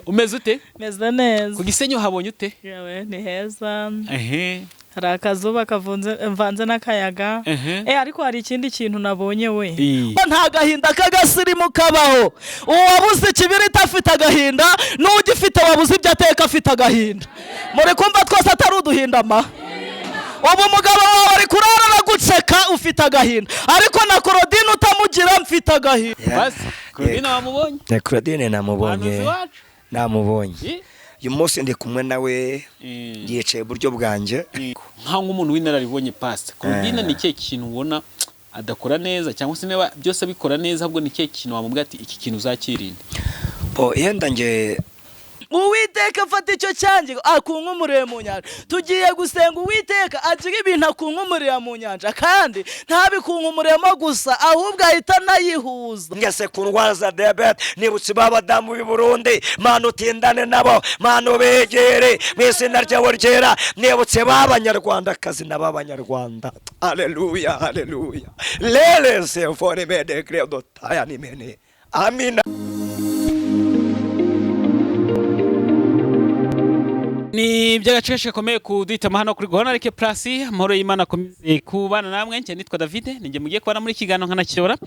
Umeze ute? Meze neza. Ku Gisenyi uhabonye ute? Yewe, ni heza. Ehe. Hari akazuba kavunze mvanze n'akayaga. Ehe. Ariko hari ikindi kintu nabonye we. Nta gahinda k'agasirimu kabaho. Uwabuze ikibiriti afite agahinda, n'ugifite wabuze ibyo ateka afite agahinda. Muri kumva twese atari uduhindama? Ubu umugabo wawe ari kurara araguceka, ufite agahinda, ariko na Claudine utamugira mfite agahinda. Basi Claudine wamubonye? Na Claudine namubonye. Muhanuzi wacu. Namubonye. Eh? Uyu munsi ndi kumwe nawe, yicaye iburyo bwanjye. Nka nk'umuntu w'inararibonye, Pastor Claudine, ni ikihe kintu ubona adakora neza, cyangwa se niba byose abikora neza, ahubwo ni ikihe kintu wamubwira ati iki kintu uzakirinda? Bo yenda nge Uwiteka afata icyo cyangi akunkumurire mu nyanja. Tugiye gusenga Uwiteka agira ibintu akunkumurira mu nyanja, kandi ntabikunkumuremo gusa, ahubwo ahita anayihuza. Ngese ku ndwara za diyabete, nibutse ba badamu b'i Burundi, Mana utindane nabo, Mana ubegere mu izina ryawe ryera. Nibutse ba banyarwandakazi n'ab'abanyarwanda. Aleluya, aleluya, lele sefone mede credo taya nimene amina. Ni iby'agaciro gakomeye kuduhitamo hano kuri Gonarike Plus. Amahoro y'Imana akomeze kubana namwe. Njye nitwa David, ninjye mugiye kubana muri kiganiro nkanakiyobora.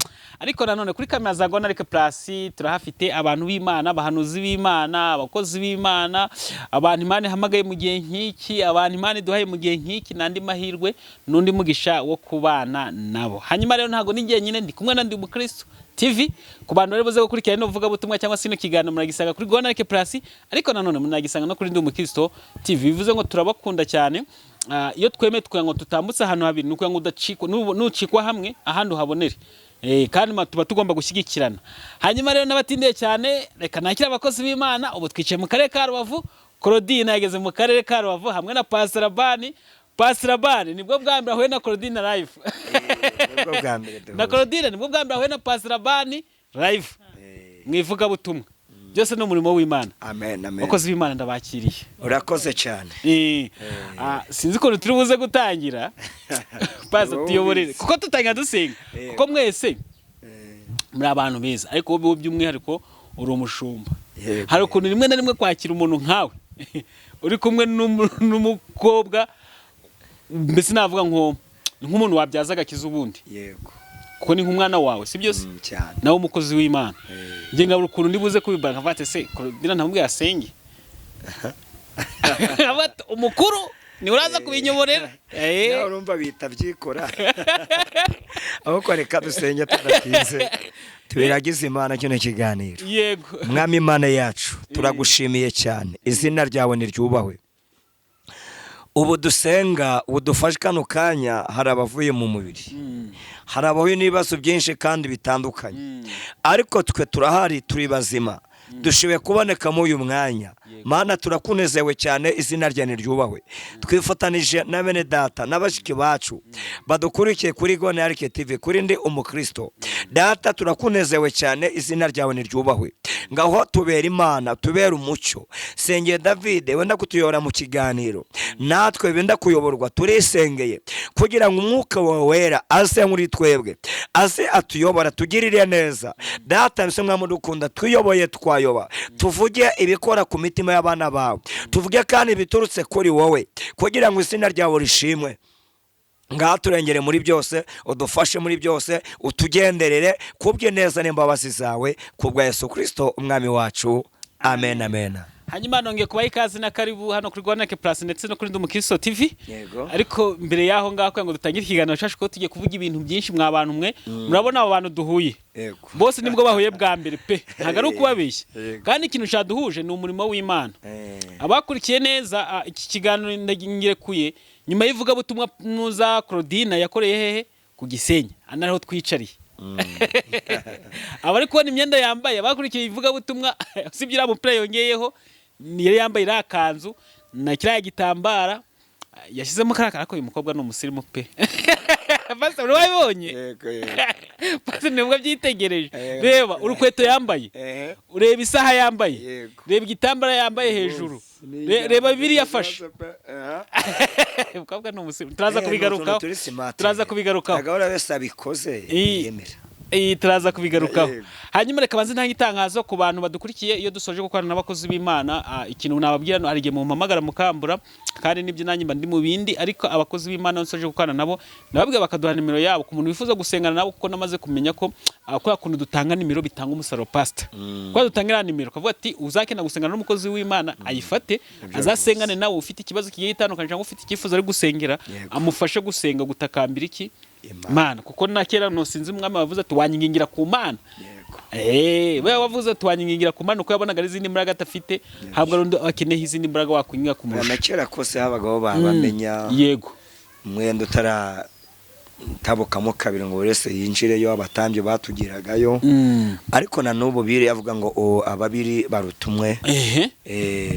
Ariko nanone kuri kamera za Gonarike Plus turahafite abantu b'Imana, abahanuzi b'Imana, abakozi b'Imana, abantu Imana ihamagaye mu gihe nk'iki, abantu Imana iduhaye mu gihe nk'iki n'andi mahirwe n'undi mugisha wo kubana nabo. Hanyuma rero ntabwo ni njyenyine, ndi kumwe na Ndi Umukristo TV. Ku bantu bari buze gukurikirana ino vugabutumwa cyangwa se ino kiganiro, muragisanga kuri Gonarike Plus, ariko nanone munagisanga no kuri Ndi Umukristo TV. Bivuze ngo turabakunda cyane. Iyo twemeye tukugira ngo tutambutse ahantu habiri, ni ukugira ngo udacikwa, nucikwa hamwe ahandi uhabonere. Kandi tuba tugomba gushyigikirana. Hanyuma rero n'abatindiye cyane, reka nakire abakozi b'Imana. Ubu twicaye mu karere ka Rubavu. Claudine yageze mu karere ka Rubavu hamwe na Pastor Rabani. Pastor Rabani nibwo bwa mbere ahuye na Claudine live. Nibwo bwa mbere duhuye. Na Claudine nibwo bwa mbere ahuye na Pastor Rabani live mu ivugabutumwa. Byose ni umurimo w'Imana. Amen, amen. Abakozi b'Imana ndabakiriye. Urakoze cyane. Sinzi ukuntu turi buze gutangira. Pastor, Wowe tuyoborere ubizi. kuko tutangira dusenga, kuko mwese muri abantu beza, ariko wowe by'umwihariko uri umushumba. Hari ukuntu rimwe na rimwe kwakira umuntu nkawe uri kumwe n'umukobwa, mbese navuga nko nk'umuntu wabyaza agakiza ubundi, kuko ni nk'umwana wawe, si byo se? Cyane. Nawe umukozi w'Imana. Njye ngabura ukuntu ndibuze kubibara, nkavuga ati se Claudine ntamubwiye asenge? Nkavuga ati, umukuru ni uraza kubinyoborera. Nawe urumva bita byikora. Ahubwo reka dusenge tudatinze, tubiragize Imana kino kiganiro. Mwami Imana yacu, turagushimiye cyane, izina ryawe niryubahwe. Ubu dusenga udufashe kano kanya, hari abavuye mu mubiri, hari abahuye n'ibibazo byinshi kandi bitandukanye, ariko twe turahari, turi bazima, dushoboye kuboneka muri uyu mwanya. Mana, turakunezewe cyane, izina ryawe niryubahwe. Twifatanije na bene data n'abashiki bacu badukurikiye kuri Gonarike TV, kuri Ndi Umukristo. Data, turakunezewe cyane, izina ryawe niryubahwe. Ngaho tubera Imana, tubera umucyo. Sengeye David wenda kutuyobora mu kiganiro, natwe benda kuyoborwa turisengeye kugira ngo umwuka wawe wera aze muri twebwe, aze atuyobora, tugirire neza. Data mbese mwami udukunda, twiyoboye twayoba, tuvuge ibikora ku mitima y'abana bawe, tuvuge kandi ibiturutse kuri wowe, kugira ngo izina ryawe rishimwe. Ngaha turengere muri byose, udufashe muri byose, utugenderere kubwe neza n'imbabazi zawe, kubwa Yesu Kristo umwami wacu. Amen, amen. Hanyuma nongeye kubaha ikaze na karibu hano kuri Gonarike Plus ndetse no kuri Ndi Umukristo TV. Ariko mbere y'aho ngaho, kugira ngo dutangire ikiganiro cyacu, kuko tugiye kuvuga ibintu byinshi, mwa bantu mwe, murabona abo bantu duhuye bose nibwo bahuye bwa mbere pe, ntabwo ari ukubabeshya. Kandi ikintu cyaduhuje ni umurimo w'Imana. Abakurikiye neza iki kiganiro ndagirekuye nyuma y'ivugabutumwa nuza Claudine yakoreye hehe? Ku Gisenyi, anariho twicariye. Abari kubona imyenda yambaye, abakurikiye ivugabutumwa, usibye iriya mupira yongeyeho, yari yambaye iriya kanzu na kiriya gitambara yashyizemo kariya kantu. Ariko uyu mukobwa ni umusirimu pe. Pastor, wabibonye? Yego, yego. Pastor nibwo abyitegereje. Reba urukweto yambaye, ureba isaha yambaye, reba igitambara yambaye hejuru, reba biriya afashe. Umukobwa ni umusirimu, turaza kubigarukaho. Turi smart. Turaza kubigarukaho. Ntabwo buri wese abikoze yemera. Turaza kubigarukaho. Yego. Hanyuma reka banze ntange itangazo ku bantu badukurikiye. Iyo dusoje gukorana n'abakozi b'Imana, ikintu nababwira no hari igihe mumpamagara mukambura, kandi nibyo nanjye mba ndi mu bindi, ariko abakozi b'Imana iyo nsoje gukorana nabo nababwira bakaduha nimero yabo ku muntu wifuza gusengana nabo, kuko namaze kumenya ko kwa kuntu dutanga nimero bitanga umusaruro, pastor. Kwa dutanga iriya nimero ukavuga ati uzakenda gusengana n'umukozi w'Imana ayifate azasengane nawe, ufite ikibazo kigiye gitandukanye cyangwa ufite icyifuzo ari gusengera, amufashe gusenga, gutakambira iki? Imana. Imana. Kuko na kera ntusinzi umwami wavuze ati wanyingingira ku Mana. We wavuze ati wanyingingira ku Mana, uko yabonaga ari izindi mbaraga adafite, habwo ari undi akeneye izindi mbaraga wakwinginga kumurusha. Na kera kose habagaho bamenya umwenda utara tabukamo kabiri ngo buri wese yinjireyo, abatambyi batugiragayo. Ariko na n'ubu biri avuga ngo ababiri baruta umwe.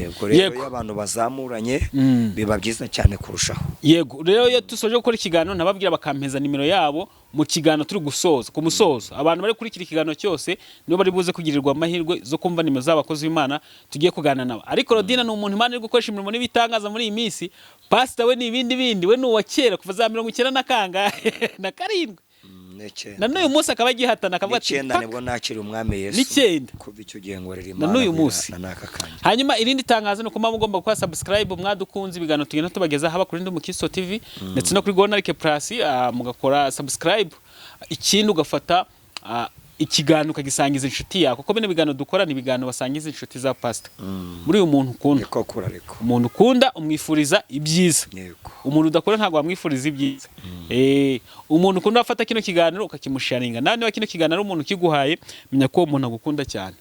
Ubwo rero iyo abantu bazamuranye biba byiza cyane kurushaho. Yego, rero iyo dusoje gukora ikiganiro nababwira bakampeza nimero yabo mu kiganiro turi gusoza. Ku musozo abantu bari kurikira ikiganiro cyose nibo bari buze kugirirwa amahirwe zo kumva nimero z'abakozi b'Imana tugiye kuganira nabo. Ariko Rodina ni umuntu Imana iri gukoresha imirimo n'ibitangaza muri iyi minsi. Pastor we ni ibindi bindi, we ni uwa kera kuva za 97. Na n'uyu munsi akaba agihatana, akavuga ati 9 "Paka." nibwo nakira umwami Yesu. 9. Kuva icyo gihe ngorera Na Imana n'uyu kugera munsi. na n'aka kanya. Hanyuma irindi tangazo ni uko muba mugomba gukora subscribe. Mwadukunze ibiganiro tugenda tubageza haba kuri Ndi Umukristo TV ndetse no kuri Gonarike Plus, mugakora subscribe. Ikindi ugafata ikiganiro ukagisangiza inshuti yawe, kuko bino biganiro dukora ni ibiganiro basangiza inshuti za pastor. Muri uyu muntu ukunda, Niko kura ariko. umuntu ukunda umwifuriza ibyiza. Umuntu udakora ntabwo wamwifuriza ibyiza. Umuntu ukunda afata kino kiganiro ukakimusharinga. Nawe niba kino kiganiro ari umuntu ukiguhaye, menya ko uwo muntu agukunda cyane,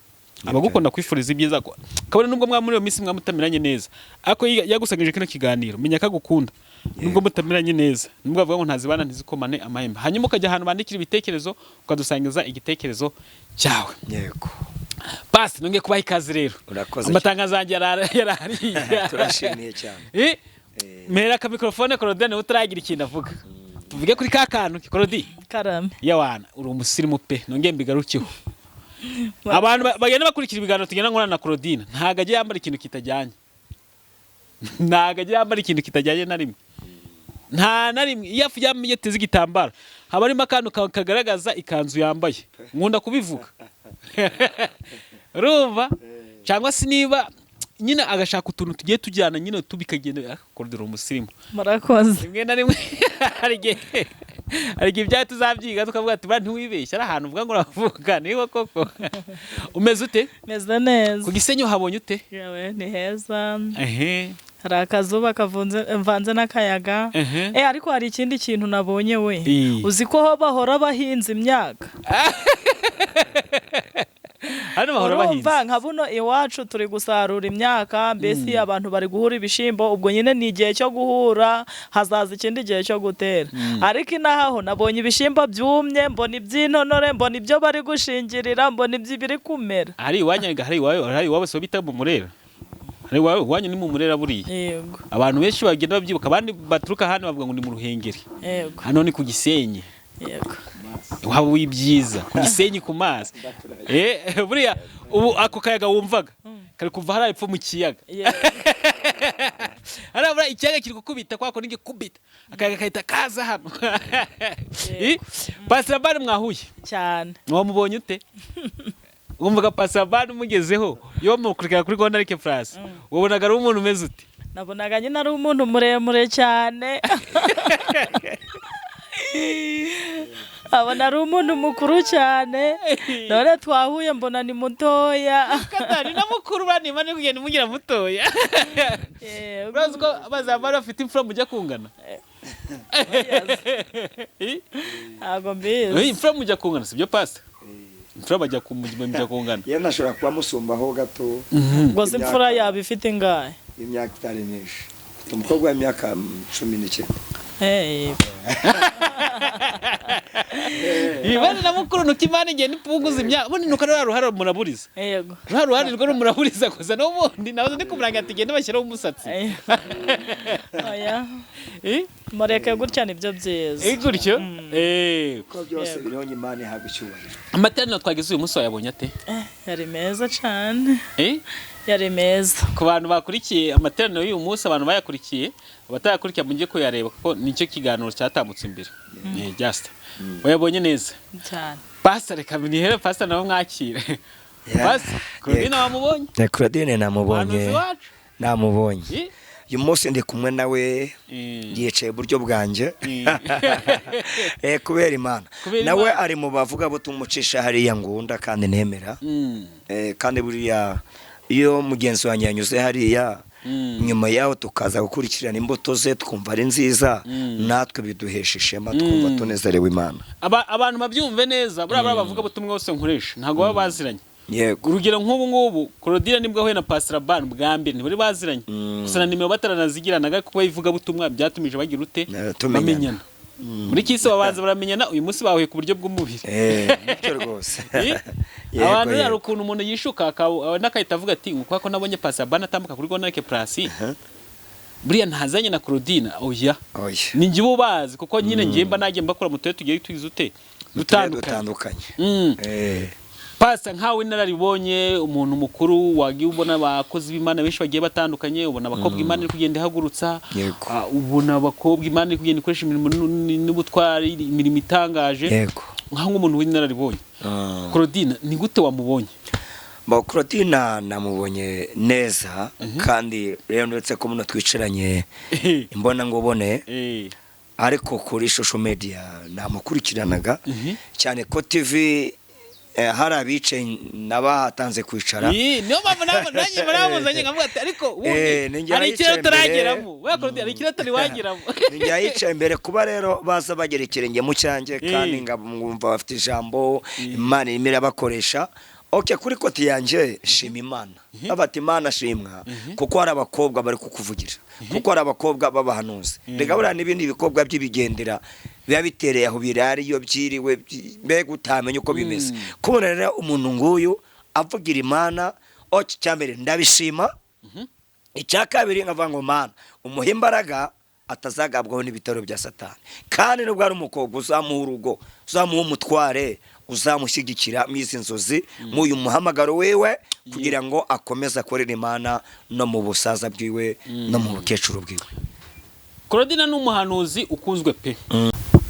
abagukunda kwifuriza ibyiza, kabone nubwo mwa muri iyo minsi mwamutamiranye neza, ariko yagusangije kino kiganiro, menya ko agukunda nubwo mutamiranye neza, nubwo avuga ngo ntazibana ntizikomane amahembe. Hanyuma ukajya ahantu bandikira ibitekerezo ukadusangiza igitekerezo cyawe. Pasi, nongeye kubaha ikaze rero. Urakoze. Amatangazo yanjye yarariye. Turashimiye cyane. Mpera aka mikrofone Claudine utaragira ikintu avuga, tuvuge kuri ka kantu Claudine. Karame. Yawana uri umusirimu pe, nongeye mbigarukeho. Abantu bagenda bakurikira ibiganiro tugenda nkorana na Claudine, ntabwo ajya yambara ikintu kitajyanye, ntabwo ajya yambara ikintu kitajyanye na rimwe, nta na rimwe. Iyo yateze igitambaro haba harimo akantu kagaragaza ikanzu yambaye, nkunda kubivuga, urumva? Cyangwa se niba nyine agashaka utuntu tugiye tujyana nyine tubikagenda. Claudine uri umusirimu. Murakoze. Rimwe na rimwe hari igihe ibyawe tuzabyiga tukavuga ati ba ntiwibeshye, ari ahantu uvuga ngo uravuga niba koko. Umeze ute? Meze neza. Ku Gisenyi uhabonye ute? Yewe, ni heza. Hari akazuba kavunze mvanze n'akayaga. Ariko hari ikindi kintu nabonye we. Uzi ko ho bahora bahinze imyaka? Hano bahora bahinze. Urumva nka buno iwacu turi gusarura imyaka, mbese abantu bari guhura ibishimbo, ubwo nyine ni igihe cyo guhura, hazaza ikindi gihe cyo gutera. Ariko inaha ho nabonye ibishimbo byumye, mbona iby'intonore, mbona ibyo bari gushingirira, mbona iby'ibiri kumera. Hari iwanyu, hari iwawe, hari iwabo so bita mu Murera, hari iwawe, iwanyu ni mu Murera buriya. Yego. Abantu benshi bagenda babyibuka, abandi baturuka hano bavuga ngo ni mu Ruhengeri. Hano ni ku Gisenyi. Waba w'ibyiza ku Gisenyi ku mazi. Buriya ubu ako kayaga wumvaga kari kuva hariya epfo mu kiyaga. Hariya buriya ikiyaga kiri gukubita kwa kundi gikubita akayaga kahita kaza hano. Pastor mwahuye? Cyane. Wamubonye ute? Wumvaga Pastor umugezeho, iyo mukurikira kuri Rwanda Like Plus, wabonaga ari umuntu umeze ute? Nabonaga nyine ari umuntu muremure cyane, abona ari umuntu mukuru cyane, none twahuye mbona ni mutoya. Katari na mukuru bani mane kugenda umugira mutoya. Yego. Urazi ko bazaba bafite imfura mujya kungana? Ntabwo mbizi. Imfura mujya kungana, sibyo pastor? Imfura bajya mujya kungana. Yewe nashobora kuba musumbaho gato. Ubwo se imfura yaba ifite ingahe? Imyaka itari myinshi. Mfite umukobwa w'imyaka 19. Ibane na mukuru nuko Imana igenda ipunguza imyaka, ubundi nuko rwa ruhare muraburiza. Yego. Rwa ruhare rwo rumuraburiza gusa, n'ubundi nahoze ndi kumuranga ati genda bashyiraho umusatsi. Oya. Mureke gutya nibyo byiza. Gutyo. Ko byose biriho Imana ihabwa icyubahiro. Amateraniro twagize uyu munsi wayabonye ate? Yari meza cyane. Yari meza. Ku bantu bakurikiye amateraniro y'uyu munsi, abantu bayakurikiye, abatayakurikiye mujye kuyareba kuko nicyo kiganiro cyatambutse imbere. Just wayabonye neza? Cyane. Pastor, reka nihere pastor nawe mwakire. Pastor Claudine, wamubonye? Claudine namubonye. Umuhanuzi wacu. Namubonye. Uyu munsi ndi kumwe nawe, yicaye iburyo bwanjye. Kubera Imana. Kubera Nawe Imana. ari mu bavuga butumucisha hariya ngunda kandi nemera. Kandi buriya iyo mugenzi wanjye yanyuze hariya, nyuma yaho tukaza gukurikirana imbuto ze, twumva ari nziza, natwe biduhesha ishema, twumva tunezerewe Imana. Abantu babyumve neza, buriya bavuga butumwa bose nkoresha ntabwo baba baziranye. Urugero nk'ubu ngubu Claudine nibwo ahuye na Pastor Ban bwa mbere, ntibari baziranye, gusa na nimero bataranazigiranaga, kuko ivugabutumwa byatumije bagira ute? Tumenyana. Bamenyana. Muri kisi babanza baramenyana, uyu munsi bahuye ku buryo bw'umubiri. Nibyo rwose. Abantu hari ukuntu umuntu yishuka n'akahita avuga ati ngo ko nabonye Pastor Ban atambuka kuri Gonarike Plus, buriya ntazanye na Claudine. Oya. Oya. Ni njye uba ubazi, kuko nyine ngiye mba nagiye mbakura mu turere tugiye tugize ute? Uturere Dutandukanye. dutandukanye. Pasa, nkawe inararibonye, umuntu mukuru, wagiye ubona abakozi b'Imana benshi bagiye batandukanye, ubona abakobwa Imana iri kugenda ihagurutsa, ubona abakobwa Imana iri kugenda ikoresha imirimo n'ubutwari, imirimo itangaje. Nkaho nk'umuntu w'inararibonye, Claudine ni gute wamubonye? Ba Claudine namubonye neza, kandi rero ndetse ko muno twicaranye imbona ngo ubone, ariko kuri social media namukurikiranaga cyane ko TV hari abicaye n'abahatanze kwicara. Niyo mpamvu nanjye muramuzanye nkavuga ati ariko ubundi Ninjye hari nayicaye ikirere utarageramo we Claudine, hari ikirere utari wageramo. Ninjye yicaye imbere, kuba rero baza bagera ikirenge mu cyanjye, kandi ngumva bafite ijambo Imana irimo irabakoresha. Okay, kuri koti yanjye shima Imana, bati Imana shimwa kuko hari abakobwa bari kukuvugira, kuko hari abakobwa b'abahanuzi. Rega buriya n'ibindi bikobwa by'ibigendera biba bitereye aho birari iyo byiriwe, mbega utamenya uko bimeze. Kubona rero umuntu nguyu avugira Imana, okay, icya mbere ndabishima, icya kabiri nkavuga ngo Mana umuhe imbaraga atazagabwaho n'ibitaro bya Satani, kandi nubwo ari umukobwa uzamuha urugo, uzamuha umutware, uzamushyigikira mu izi nzozi, mu uyu muhamagaro wiwe, kugira ngo akomeze akorere Imana no mu busaza bwiwe no mu bukecuru bwiwe. Claudine ni umuhanuzi ukunzwe pe.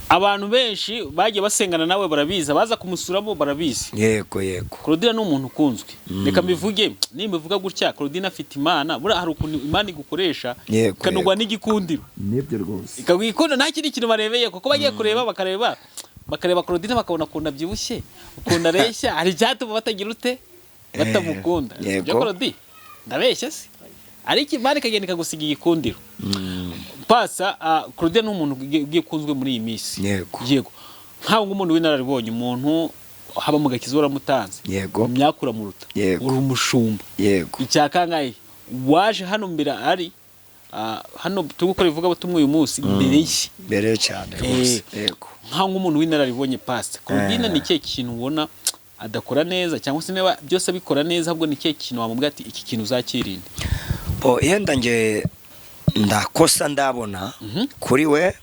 Abantu benshi bagiye basengana nawe barabizi, abaza kumusuramo barabizi. yego yego Claudine ni umuntu ukunzwe. Reka mbivuge, nimbivuga gutya, Claudine afite Imana. Buriya hari ukuntu Imana igukoresha ikanugwa n'igikundiro, Nibyo rwose. ikaguha ikunda nta kindi kintu barebeye, kuko bagiye kureba bakareba Claudine bakabona ukuntu abyibushye, ukuntu areshya, hari icyatuma batagira ute? Batamukunda. Byo Claudine, ndabeshya se? Ariko Imana ikagenda ikagusiga igikundiro. Pasa, Claudine ni umuntu ugiye ukunzwe muri iyi minsi. Yego, nkaho nk'umuntu w'inararibonye, umuntu haba mu gakiza waramutanze, imyaka uramuruta, uri umushumba, icya kangahe waje hano mbere ari hano turi gukora ivugabutumwa uyu munsi mbere ye? Mbere cyane rwose, yego. Nkaho nk'umuntu w'inararibonye, Pastor Claudine, ni ikihe kintu ubona adakora neza, cyangwa se niba byose abikora neza, ahubwo ni ikihe kintu wamubwira ati iki kintu uzakirinda? Bo yenda nge ndakosa ndabona kuri we,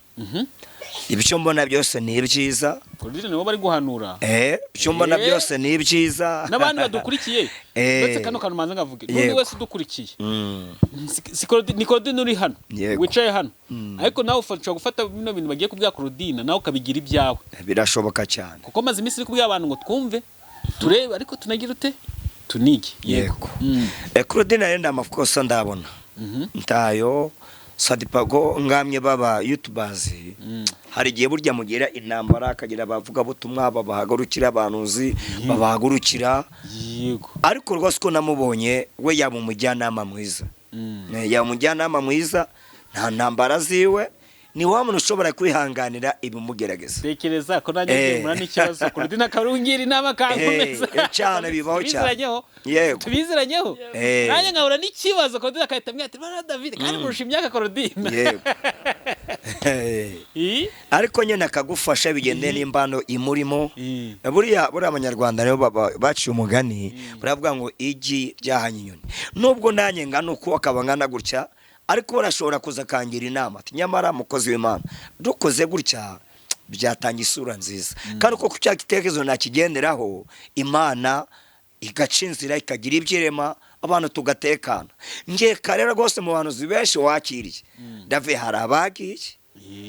ibyo mbona byose ni ibyiza. Claudine nibo bari guhanura. Ibyo mbona byose ni ibyiza. N'abandi badukurikiye, uretse kano kantu manza ngavuge, n'undi wese udukurikiye, si Claudine, ni Claudine uri hano, wicaye hano, ariko nawe ushobora gufata bino bintu bagiye kubwira Claudine nawe ukabigira ibyawe. Birashoboka cyane. Kuko maze iminsi iri kubwira abantu ngo twumve, turebe, ariko tunagira ute? Tunige. Claudine rero amakosa ndabona ntayo. Sadipago ngamye baba youtubers, hari igihe burya mugira intambara, akagira abavuga butumwa babahagurukira, abanuzi babahagurukira, ariko rwose uko namubonye we yaba umujyanama mwiza. Yaba umujyanama mwiza, nta ntambara ziwe, ni wa muntu ushobora kwihanganira ibimugerageza. Tekereza ko nanjye nkemura n'ikibazo, Claudine akaba inama akankomeza. Cyane, bibaho cyane. Tubiziranyeho. Tubiziranyeho. Nanjye nkahura n'ikibazo, Claudine agahita ambwira ati bana David, kandi murusha imyaka Claudine. Ariko nyine akagufasha bigendeye n'imbano imurimo. Buriya abanyarwanda rero baciye umugani, baravuga ngo igi ryahanye inyoni. Nubwo nanjye ngana uko akaba ngana gutya, ariko barashobora kuza akangira inama ati nyamara mukozi w'Imana dukoze gutya byatanga isura nziza, kandi uko cya gitekerezo nakigenderaho, Imana igaca inzira, ikagira ibyo irema, abantu tugatekana. Ngeka rero rwose mu bantu benshi wakiriye David, hari abagiye,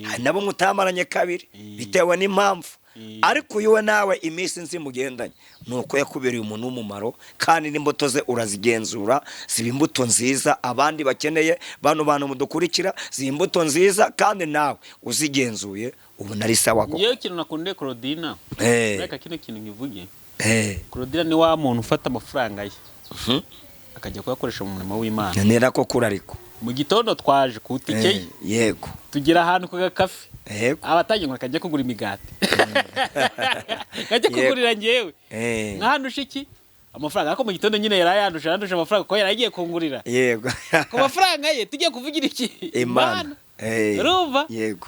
hari nabo mutamaranye kabiri bitewe n'impamvu. Ariko uyu we nawe iminsi nzi mugendanye ni uko yakubereye umuntu w'umumaro, kandi n'imbuto ze urazigenzura, ziba imbuto nziza abandi bakeneye. Bano bantu mudukurikira, ziba imbuto nziza kandi nawe uzigenzuye ubona ari sawa koko. Ngewe ikintu nakundiye Claudina, reka kino kintu nkivuge. Claudina ni wa muntu ufata amafaranga ye akajya kuyakoresha mu murimo w'Imana. Ni nako kuri ariko. Mu gitondo twaje ku itike ye, tugera ahantu ku gakafe, abatangiye ngo kajya kugura imigati, kajya kugurira ngewe nkandusha iki amafaranga, ariko mu gitondo nyine yari ayandusha, yandusha amafaranga kuko yari agiye kungurira ku mafaranga ye. Tugiye kuvugira iki? Imana. Urumva? Yego.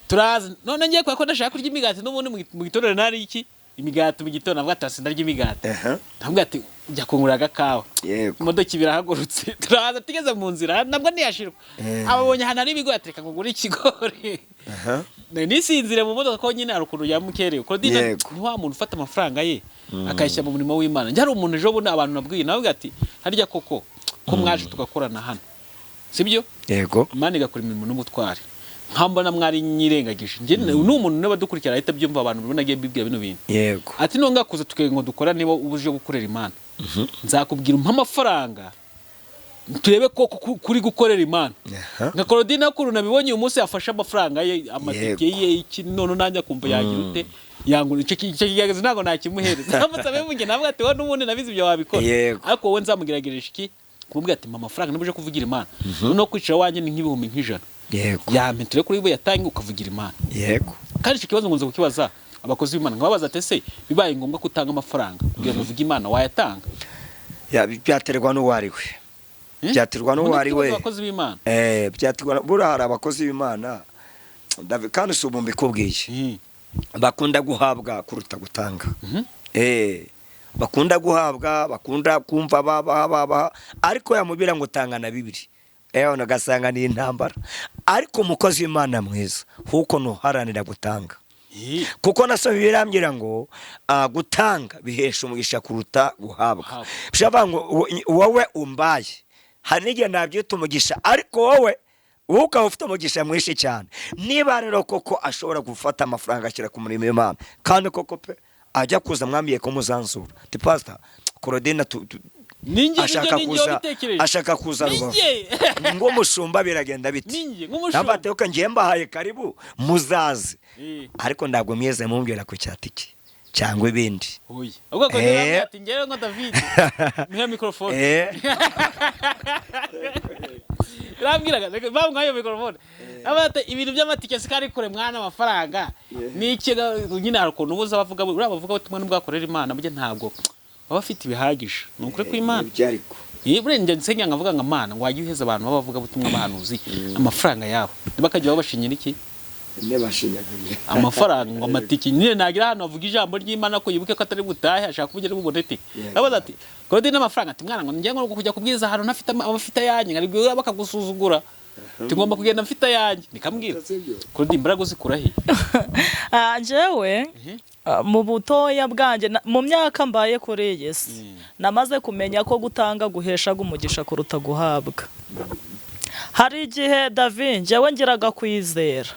Turaza none ngiye kubera ko ndashaka kurya imigati n'ubundi mu gitondo nari iki imigati mu gitondo, navuga ati ndarya imigati, ndavuga ati ujya kungurira agakawa. Imodoka ibirahagurutse, turaza, tugeze mu nzira nabwo ntiyashirwa, ababonye ahantu hari ibigori, ati reka ngugure ikigori. Nisinzire mu modoka ko nyine hari ukuntu yamukerewe. Claudine ni wa muntu ufata amafaranga ye akayashyira mu murimo w'Imana. Njye hari umuntu ejo bundi abantu nabwiye, nawe ati harya koko ko mwaje tugakorana hano, sibyo? Yego. Imana igakora imirimo n'ubutwari, nkambona mwari nyirengagije. Njye ni umuntu niba dukurikira ahita abyumva, abantu babona agiye bibwira bino bintu. Ati nonga kuza tukiga ngo dukora, niba ubuje gukorera Imana nzakubwira umpe amafaranga turebe ko kuri gukorera Imana. Nka Claudine ukuntu nabibonye uyu munsi yafashe amafaranga ye, amatike ye, iki, none nanjye akumva yagira ute, yangura icyo kigerageza, ntabwo nakimuhereza. Namusabe munge navuga ati wowe n'ubundi nabizi ibyo wabikora, ariko wowe nzamugerageresha iki, kumubwira ati mpa amafaranga niba uje kuvugira Imana, noneho kwicara wanjye ni nk'ibihumbi nk'ijana, yampe ture kuri bo yatange ukavugira Imana. Kandi icyo kibazo nkunze kukibaza abakozi b'Imana, nkababaza ati ese bibaye ngombwa ko utanga amafaranga kugira ngo uvuge Imana, wayatanga? Ya, byaterwa n'uwo ari we. Byaterwa n'uwo Ubundi ari we. ikibazo abakozi b'Imana. Byaterwa, buriya hari abakozi b'Imana David, kandi si ubu mbikubwiye, bakunda guhabwa kuruta gutanga. Bakunda guhabwa, bakunda kumva babaha babaha, ariko yamubwira ngo tanga na bibiri, ugasanga ni intambara. Ariko umukozi w'Imana mwiza huko ntuharanira gutanga, kuko nasomye birambwira ngo gutanga bihesha umugisha kuruta guhabwa. Guhabwa. Bishavuga ngo wowe umbaye hari n'igihe nabyita umugisha, ariko wowe ukaba ufite umugisha mwinshi cyane. Niba rero koko ashobora gufata amafaranga ashyira ku murimo w'Imana, kandi koko pe ajya kuza mwamiye ko muzanzura ti pastor Claudine Ninjye ashaka ninjye kuza, wabitekereje. ashaka kuza Rubavu Ninjye. ngo mushumba biragenda bite? Ninjye nk'umushumba. Nabate ko ngiye mbahaye karibu muzaze, ariko ntabwo mweze mumbwira ku cyatiki cyangwa ibindi. Oya. Ubwo ko ati ngewe nka David mpiha microphone. Irambwiraga reka bamuhaye iyo microphone. Abate ibintu by'amatike sikari kure mwana, amafaranga. Ni iki nyine hari ukuntu ubuza bavuga, uriya bavuga ubutumwa n'ubwakorera Imana burya ntabwo baba bafite ibihagije. Ni ukuri kw'Imana. Nibyo ariko. Ye burya nsenya nkavuga ngo Mana ngo wajye uheza abantu baba bavuga ubutumwa bahanuzi amafaranga yabo. Bakajya babashinyira iki? Nebashinyagurira. Amafaranga ngo amatike nyine nagira ahantu avuga ijambo ry'Imana ko yibuke ko atari butahe ashaka kuvugira bubone ati abaza ati Claudine n'amafaranga, ati mwana ngo njye ngo kujya kubwiriza ahantu ntafite abafite ayanjye ngari bakagusuzugura, tugomba kugenda mfite ayanjye, nikambwira Claudine imbaraga uzikura he? Njyewe mu butoya bwanjye mu myaka mbaye kuri iyi si namaze kumenya ko gutanga guheshaga umugisha kuruta guhabwa. Hari igihe David njyewe ngiraga kwizera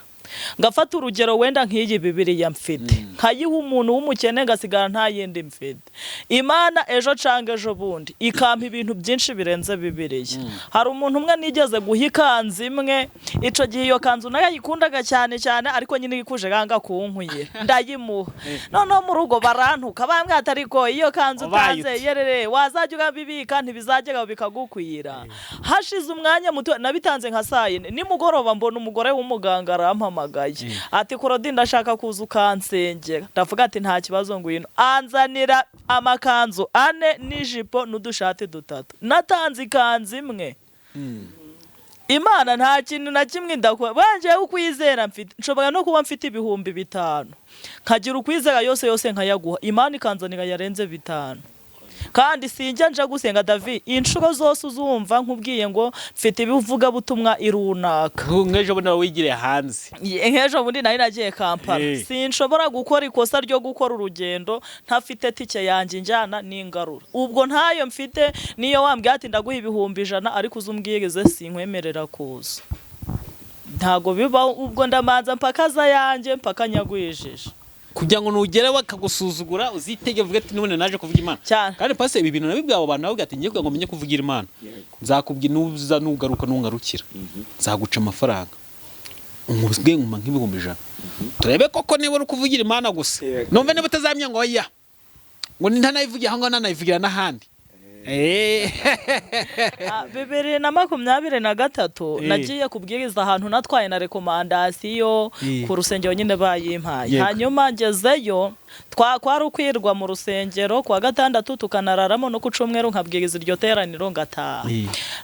ngafata urugero wenda nk'iyi Bibiliya mfite nkayiha umuntu w'umukene ngasigara nta yindi mfite, Imana ejo canga ejo bundi ikampa ibintu byinshi birenze Bibiliya. Hari umuntu umwe nigeze guha ikanzu imwe, ico gihe iyo kanzu nayo yayikundaga cyane cyane, ariko nyine ikuje ganga kunkuye ndayimuha, noneho mu rugo barantuka bambwira ati ariko iyo kanzu Ubaye utanze ute? yerere wazajya urabibika ntibizagera bikagukwira. Hashize umwanya muto nabitanze nka saa yine nimugoroba, mbona umugore w'umuganga arampamagaye ati Claudine ndashaka kuza ukansengera. Ndavuga ati nta kibazo ngwino. Anzanira amakanzu ane n'ijipo n'udushati dutatu, natanze ikanzu imwe. Imana nta kintu na kimwe ndakora banjye ukwizera mfite, nshobora no kuba mfite 5000 nkagira ukwizera yose yose nkayaguha, Imana ikanzanira yarenze 5. Kandi sinjya nja gusenga David inshuro zose uzumva nkubwiye ngo mfite ibivugabutumwa irunaka. Nk'ejo bundi wigiriye hanze. Nk'ejo bundi nari nagiye Kampala, sinshobora gukora ikosa ryo gukora urugendo ntafite tike yanjye njyana n'ingarura, ubwo ntayo mfite niyo wambwiye ati ndaguha 100,000 ariko uzumbwirize sinkwemerera kuza, ntago bibaho. Ubwo ndamanza mpaka aza yanjye mpaka nyagwijije. Kugira ngo nugera bakagusuzugura, uzitege uvuge ati: "None naje kuvuga Imana." Cyane. Kandi pastor, ibi bintu nabibwiye abo bantu, nababwiye ati: "Ngiye kugira ngo menye kuvugira Imana, nzakubwira nuza, nugaruka, nungarukira nzaguca amafaranga." Umubwiye nkuma nk'100,000, turebe koko niba uri kuvugira Imana gusa. Numve niba utazamenya ngo oya, ngo ntanayivugira aho ngaho, ntanayivugira n'ahandi. 2023 nagiye kubwiriza ahantu natwaye na recommandation ku rusengero nyine bayimpaye. Hanyuma ngezeyo, kwari ukwirwa mu rusengero kuwa gatandatu, tukanararamo no ku cyumweru, nkabwiriza iryo teraniro ngataha.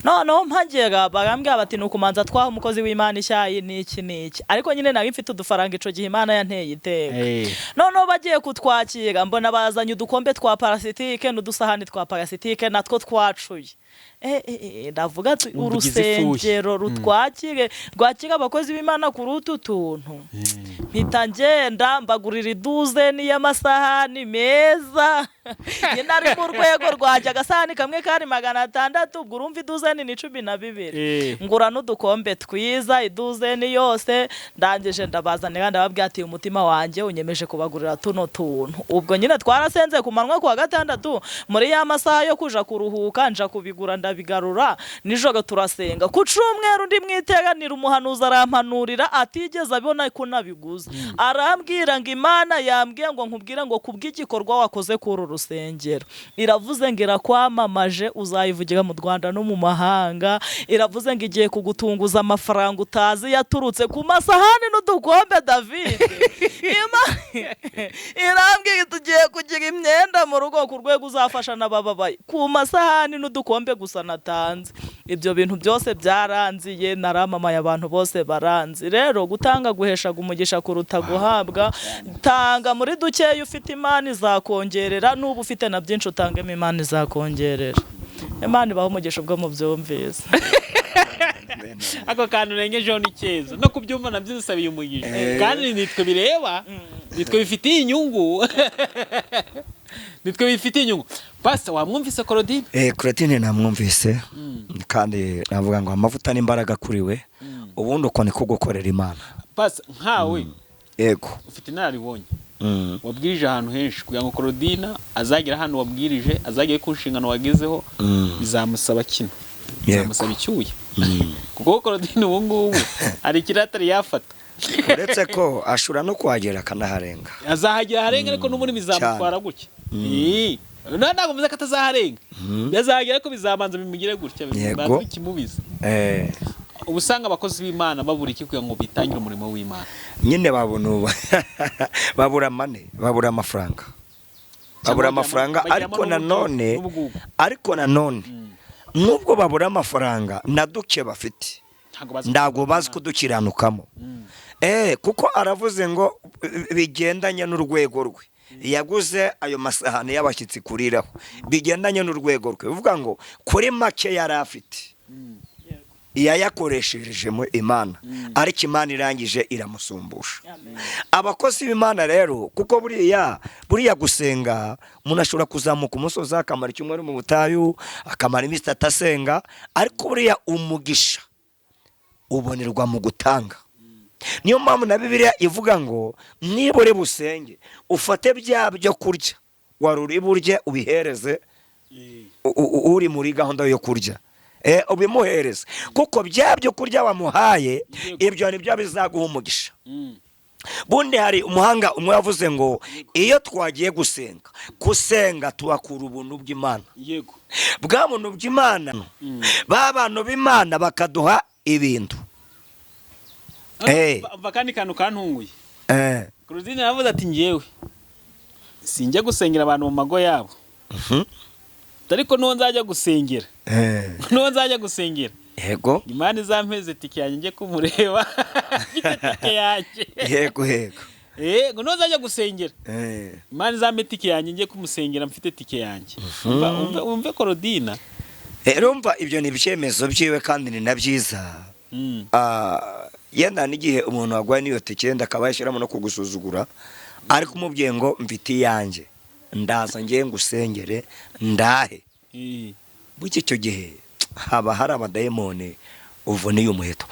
Noneho mpagera barambwira bati: "Ni ukumanza twaha umukozi w'Imana icyayi n'iki n'iki." Ariko nyine nari mfite udufaranga ico gihe Imana yanteye iteka. Noneho bagiye kutwakira, mbona bazanye udukombe twa parasitike n'udusahani twa parasitike natwo twacuye. Ndavuga ati Wumva ugize ifuhe. urusengero rutwakire, rwakira abakozi b'Imana kuri utu tuntu. Mpita ngenda mbagurira iduzeni y'amasahani meza. Nyine ari mu rwego rwanjye, agasahani kamwe kari 600, ubwo urumva iduzeni ni 12. Ngura n'udukombe twiza, iduzeni yose. Ndangije ndabazanira, ndababwira ati: "Umutima wanjye unyemeje kubagurira tuno tuntu." Ubwo nyine twarasenze ku manywa kuwa gatandatu, muri ya masaha yo kuja kuruhuka nja kubigura, ndabigarura, nijoro turasenga. Ku cyumweru ndi mu iteraniro, umuhanuzi arampanurira atigeze abona ko nabiguze. Arambwira ngo: "Imana yambwiye ngo nkubwire ngo kubw'igikorwa wakoze kuri uru rusengero, iravuze ngo irakwamamaje, uzayivugira mu Rwanda no mu mahanga. Iravuze ngo igiye kugutunguza amafaranga utazi yaturutse ku masahani n'udukombe." David, irambwira tugiye kugira imyenda mu rugo ku rwego uzafasha n'abababaye, ku masahani n'udukombe gusa natanze. Ibyo bintu byose byaranziye, naramamaye, abantu bose baranzi. Rero gutanga guheshaga umugisha kuruta guhabwa. Tanga muri dukeya ufite, Imana izakongerera. N'uba ufite na byinshi, utangemo, Imana izakongerera. Imana ibaha umugisha ubwo mubyumvise. Ako kantu urengejeho ni keza, no kubyumva nabyo bisabiye umugisha, kandi nitwe bireba, nitwe bifitiye inyungu, nitwe bifitiye inyungu. Pastor, wamwumvise Claudine? Claudine namwumvise, kandi navuga ngo amavuta n'imbaraga kuri we. Ubundi uko niko gukorera Imana. Pastor, nkawe ufite inararibonye, wabwirije ahantu henshi, kugira ngo Claudine azagere ahantu wabwirije, azagere ku nshingano wagezeho, bizamusaba kino, bizamusaba icyuya, kuko Claudine ubu ngubu hari ikiri atari yafata. Uretse ko ashobora no kuhagera akanaharenga. Azahagera aharenga, ariko n'ubundi bizamutwara gutya. Ntabwo mvuze ko atazaharenga, bizahagera, ariko bizabanza bimugire gutya, bibanza bikimubiza. Ubu usanga abakozi b'Imana babura iki kugira ngo bitangire umurimo w'Imana? Nyine babona ubu babura money, babura amafaranga, babura amafaranga. Bagiramo Ariko nanone n'ubugugu. Ariko nanone nubwo babura amafaranga, na duke bafite Ntabwo bazi. ntabwo bazi kudukiranukamo. Kuko aravuze ngo bigendanye n'urwego rwe yaguze ayo masahani y'abashyitsi kuriraho, bigendanye n'urwego rwe, bivuga ngo kuri make yari afite yayakoresheje mu Imana, ariko Imana irangije iramusumbusha. Abakozi b'Imana rero, kuko buriya gusenga, umuntu ashobora kuzamuka umusozi akamara icyumweru mu butayu, akamara iminsi 3 asenga, ariko buriya umugisha ubonerwa mu gutanga. Niyo mpamvu na Bibiliya ivuga ngo niba uri busenge, ufate bya byo kurya wari uri burye, ubihereze uri muri gahunda yo kurya, ubimuhereze, kuko bya byo kurya wamuhaye, ibyo nibyo bizaguha umugisha. Bundi hari umuhanga umwe yavuze ngo iyo twagiye gusenga tuhakura ubuntu bw'Imana, bwa buntu bw'Imana, ba bantu b'Imana bakaduha ibintu. Umva kandi kantu kantunguye. Claudine yavuze ati: "Njyewe sinjya gusengera abantu mu mago yabo, ariko n'uwo nzajya gusengera, n'uwo nzajya gusengera, Imana izampeze tike yanjye njye kumureba mfite tike yanjye." yego yego Yego, n'uwo nzajya gusengera, Imana izampe tike yanjye njye kumusengera mfite tike yanjye. Umve Claudine. Urumva ibyo ni ibyemezo byiwe, kandi ni na byiza. Yenda n'igihe umuntu arwaye n'iyo tike, yenda akaba yashyiramo no kugusuzugura, ariko umubwiye ngo mfite iyanjye, ndaza ngiye ngusengere ndahe. Burya icyo gihe haba hari abadayimoni uvuniye umuheto.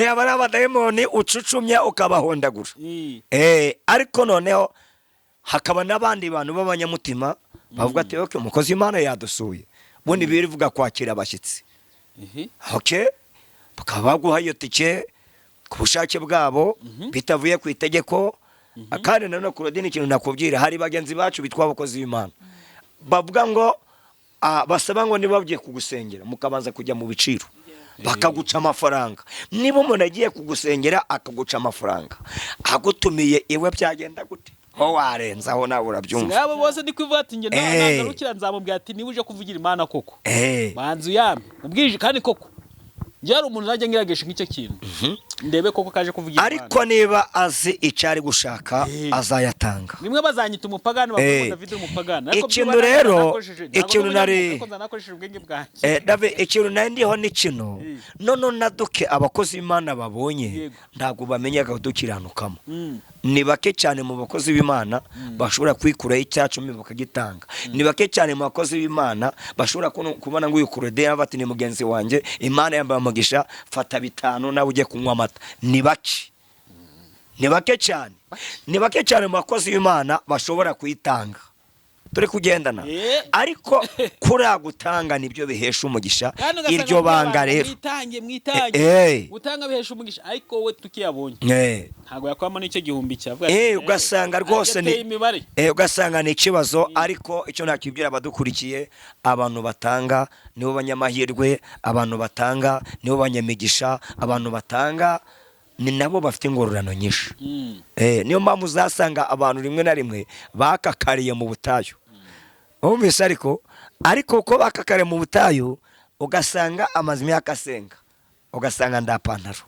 Aba ari abadayimoni ucucumye ukabahondagura. Ariko noneho hakaba n'abandi bantu b'abanyamutima bavuga ati okay, umukozi w'Imana yadusuye, ubundi birivuga kwakira abashyitsi. Okay, bakaba baguha iyo tike ku bushake bwabo bitavuye ku itegeko. Kandi nanone Claudine, ikintu nakubwira, hari bagenzi bacu bitwa abakozi b'Imana bavuga ngo basaba ngo niba bagiye kugusengera mukabanza kujya mu biciro, bakaguca amafaranga. Niba umuntu agiye kugusengera akaguca amafaranga agutumiye iwe, byagenda gute? Ho warenzaho nawe urabyumva. Ngabo bose ndi kuvuga ati njye nagarukira nzamubwira ati niba uje kuvugira Imana koko, banza uyampe ubwije. Kandi koko njye hari umuntu najya ngerageje nk'icyo kintu, ndebe koko kaje kuvugira Imana. Ariko niba azi icyo ari gushaka, azayatanga. Rimwe bazanyita umupagani, bavuga ngo David umupagani, ariko Ikintu byibura rero, ntabwo ikintu ndi ariko nzanakoresheje ubwenge bwanjye. David, ikintu nari ndiho ni kino. None naduke abakozi b'Imana babonye, ntabwo bamenyaga kudukiranukamo. Ni bake cyane mu bakozi b'Imana bashobora kwikuraho icyacumi bakagitanga. Ni bake cyane mu bakozi b'Imana bashobora kubona ngo uyu Claudine bati ni mugenzi wanjye, Imana yambaye umugisha, fata 5 nawe ujye kunywa amata. Ni bake, ni bake cyane, ni bake cyane mu bakozi b'Imana bashobora kuyitanga. Turi kugendana? Ariko kuriya gutanga nibyo bihesha umugisha. Kandi ugasanga Iryo banga abantu rero, mwitange, mwitange, gutanga bihesha umugisha, ariko wowe tukiyabonye ntabwo yakwamo n'icyo gihumbi cyavuga. Ugasanga rwose ni imibare. Ugasanga ni ikibazo. Ariko icyo nakibwira abadukurikiye, abantu batanga nibo banyamahirwe, abantu batanga nibo banyamigisha, abantu batanga ni nabo bafite ingororano nyinshi. Niyo mpamvu uzasanga abantu rimwe na rimwe bakakariye mu butayu, wumvise? Ariko uko bakakariye mu butayu, ugasanga amaze imyaka asenga, ugasanga nda pantaro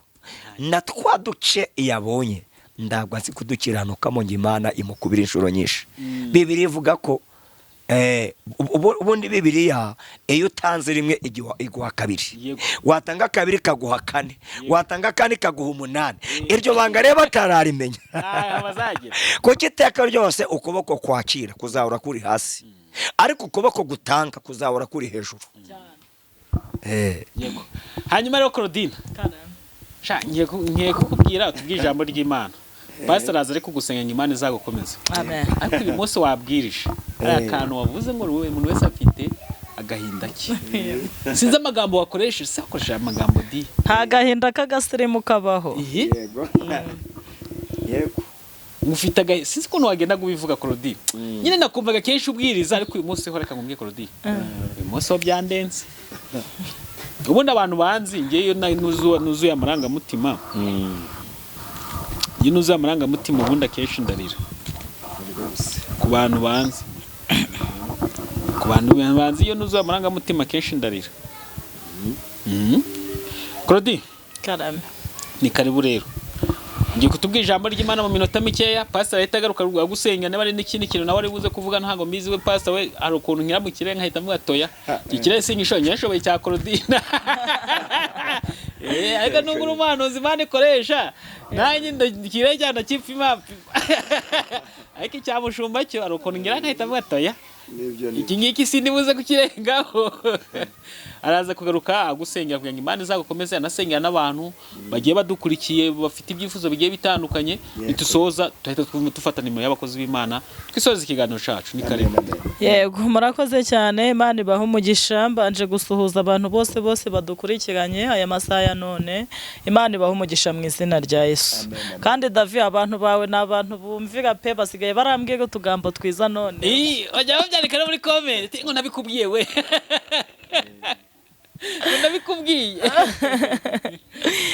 na twa duce yabonye ntabwo azi kudukiranukamo ngo Imana imukubira inshuro nyinshi. Bibiri ivuga ko ubundi Bibiliya iyo utanze rimwe iguha kabiri, watanga kabiri ikaguha kane, watanga kane ikaguha 8. Iryo banga rero batararimenya, Ah, bazagira. kuko iteka ryose ukuboko kwakira kuzahora kuri hasi, ariko ukuboko gutanga kuzahora kuri hejuru. Yego. Hanyuma rero Claudine, sha ngiye kukubwira, tubwire ijambo ry'Imana. Pastor araza ari kugusenga ngo Imana izagukomeze. Amen. Ariko uyu munsi wabwirije hari akantu wavuze ngo buri muntu wese afite agahinda ke. Sinzi amagambo wakoresheje, se wakoresheje amagambo di? Nta gahinda k'agasirimu kabaho. Ihi. Yego, yego. Ufite agahinda, sinzi ukuntu wagenda kubivuga, Claudine. Nyine nakumvaga kenshi ubwiriza, ariko uyu munsi ho reka nkubwire, Claudine, uyu munsi ho byandenze. Ubundi abantu banzi, ngewe iyo nuzuye amarangamutima, iyo nuzuye amarangamutima ubundi akenshi ndarira. Ku bantu banzi, ku bantu banzi, iyo nuzuye amarangamutima akenshi ndarira. Claudine, Karame. ni karibu rero. Ngiye kutubwira ijambo ry'Imana mu minota mikeya, pastor ahita agaruka agusenga. Niba ari n'ikindi kintu nawe ari buze kuvuga, ntabwo mbizi. We pastor we, hari ukuntu nkira mu kirere nkahita mvuga toya, iki kirere sinkishoboye, nyashoboye cya Claudine. Ariko nubwo uri umuhanuzi Imana ikoresha, nanjye ikirere cyane ndakipima, ariko icya mushumba cyo hari ukuntu ngira nkahita mvuga toya, iki ngiki sindi buze kukirengaho. Araza kugaruka agusengera kugira ngo Imana izagukomeze, anasengera n'abantu bagiye badukurikiye bafite ibyifuzo bigiye bitandukanye. Nitusoza tuhita dufata nimero y'abakozi b'Imana, twisoza ikiganiro cyacu. Ni karibu. Yego, murakoze cyane, Imana ibahe umugisha. Mbanje gusuhuza abantu bose bose badukurikiranye aya masaha ya none. Imana ibahe umugisha mu izina rya Yesu. Kandi Davi, abantu bawe ni abantu bumvira pe, basigaye barambwira utugambo twiza none. Ii, bajya babyandika no muri comment ngo nabikubwiye we, ngo nabikubwiye,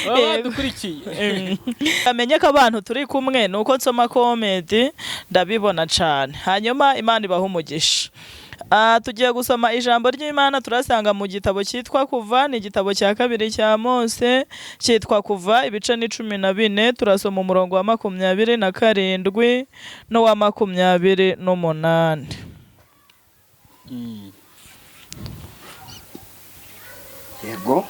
baba badukurikiye. Amenye ko abantu turi kumwe ni uko nsoma comment ndabibona cyane. Hanyuma Imana ibahe umugisha. Tugiye gusoma ijambo ry'Imana, turasanga mu gitabo cyitwa Kuva, ni igitabo cya kabiri cya Mose cyitwa Kuva, ibice ni 14. Turasoma umurongo wa 27 n'uwa 28. Yego.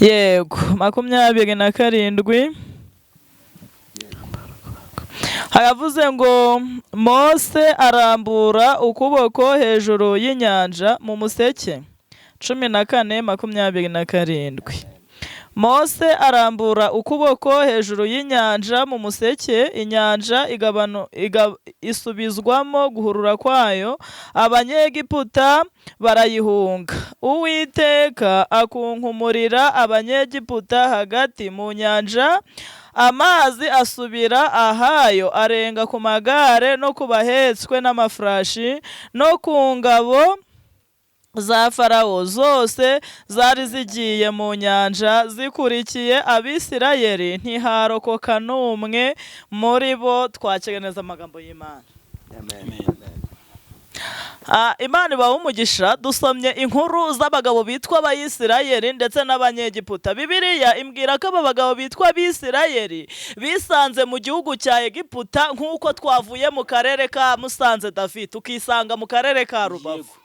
Yego, 27 haravuze ngo Mose arambura ukuboko hejuru y'inyanja mu museke. 14:27. Mose arambura ukuboko hejuru y'inyanja mu museke, inyanja isubizwamo guhurura kwayo, Abanyegiputa barayihunga. Uwiteka akunkumurira Abanyegiputa hagati mu nyanja, amazi asubira ahayo, arenga ku magare no ku bahetswe n'amafarashi no ku ngabo za Farawo zose zari zigiye mu nyanja zikurikiye Abisirayeli, ntiharokoka n'umwe muri bo. Twakire neza amagambo y'Imana. Imana ibaha umugisha. Dusomye inkuru z'abagabo bitwa Abayisirayeli ndetse n'Abanyegiputa. Bibiliya imbwira ko aba bagabo bitwa Abisirayeli bisanze mu gihugu cya Egiputa, nk'uko twavuye mu karere ka Musanze, David, tukisanga mu karere ka Rubavu.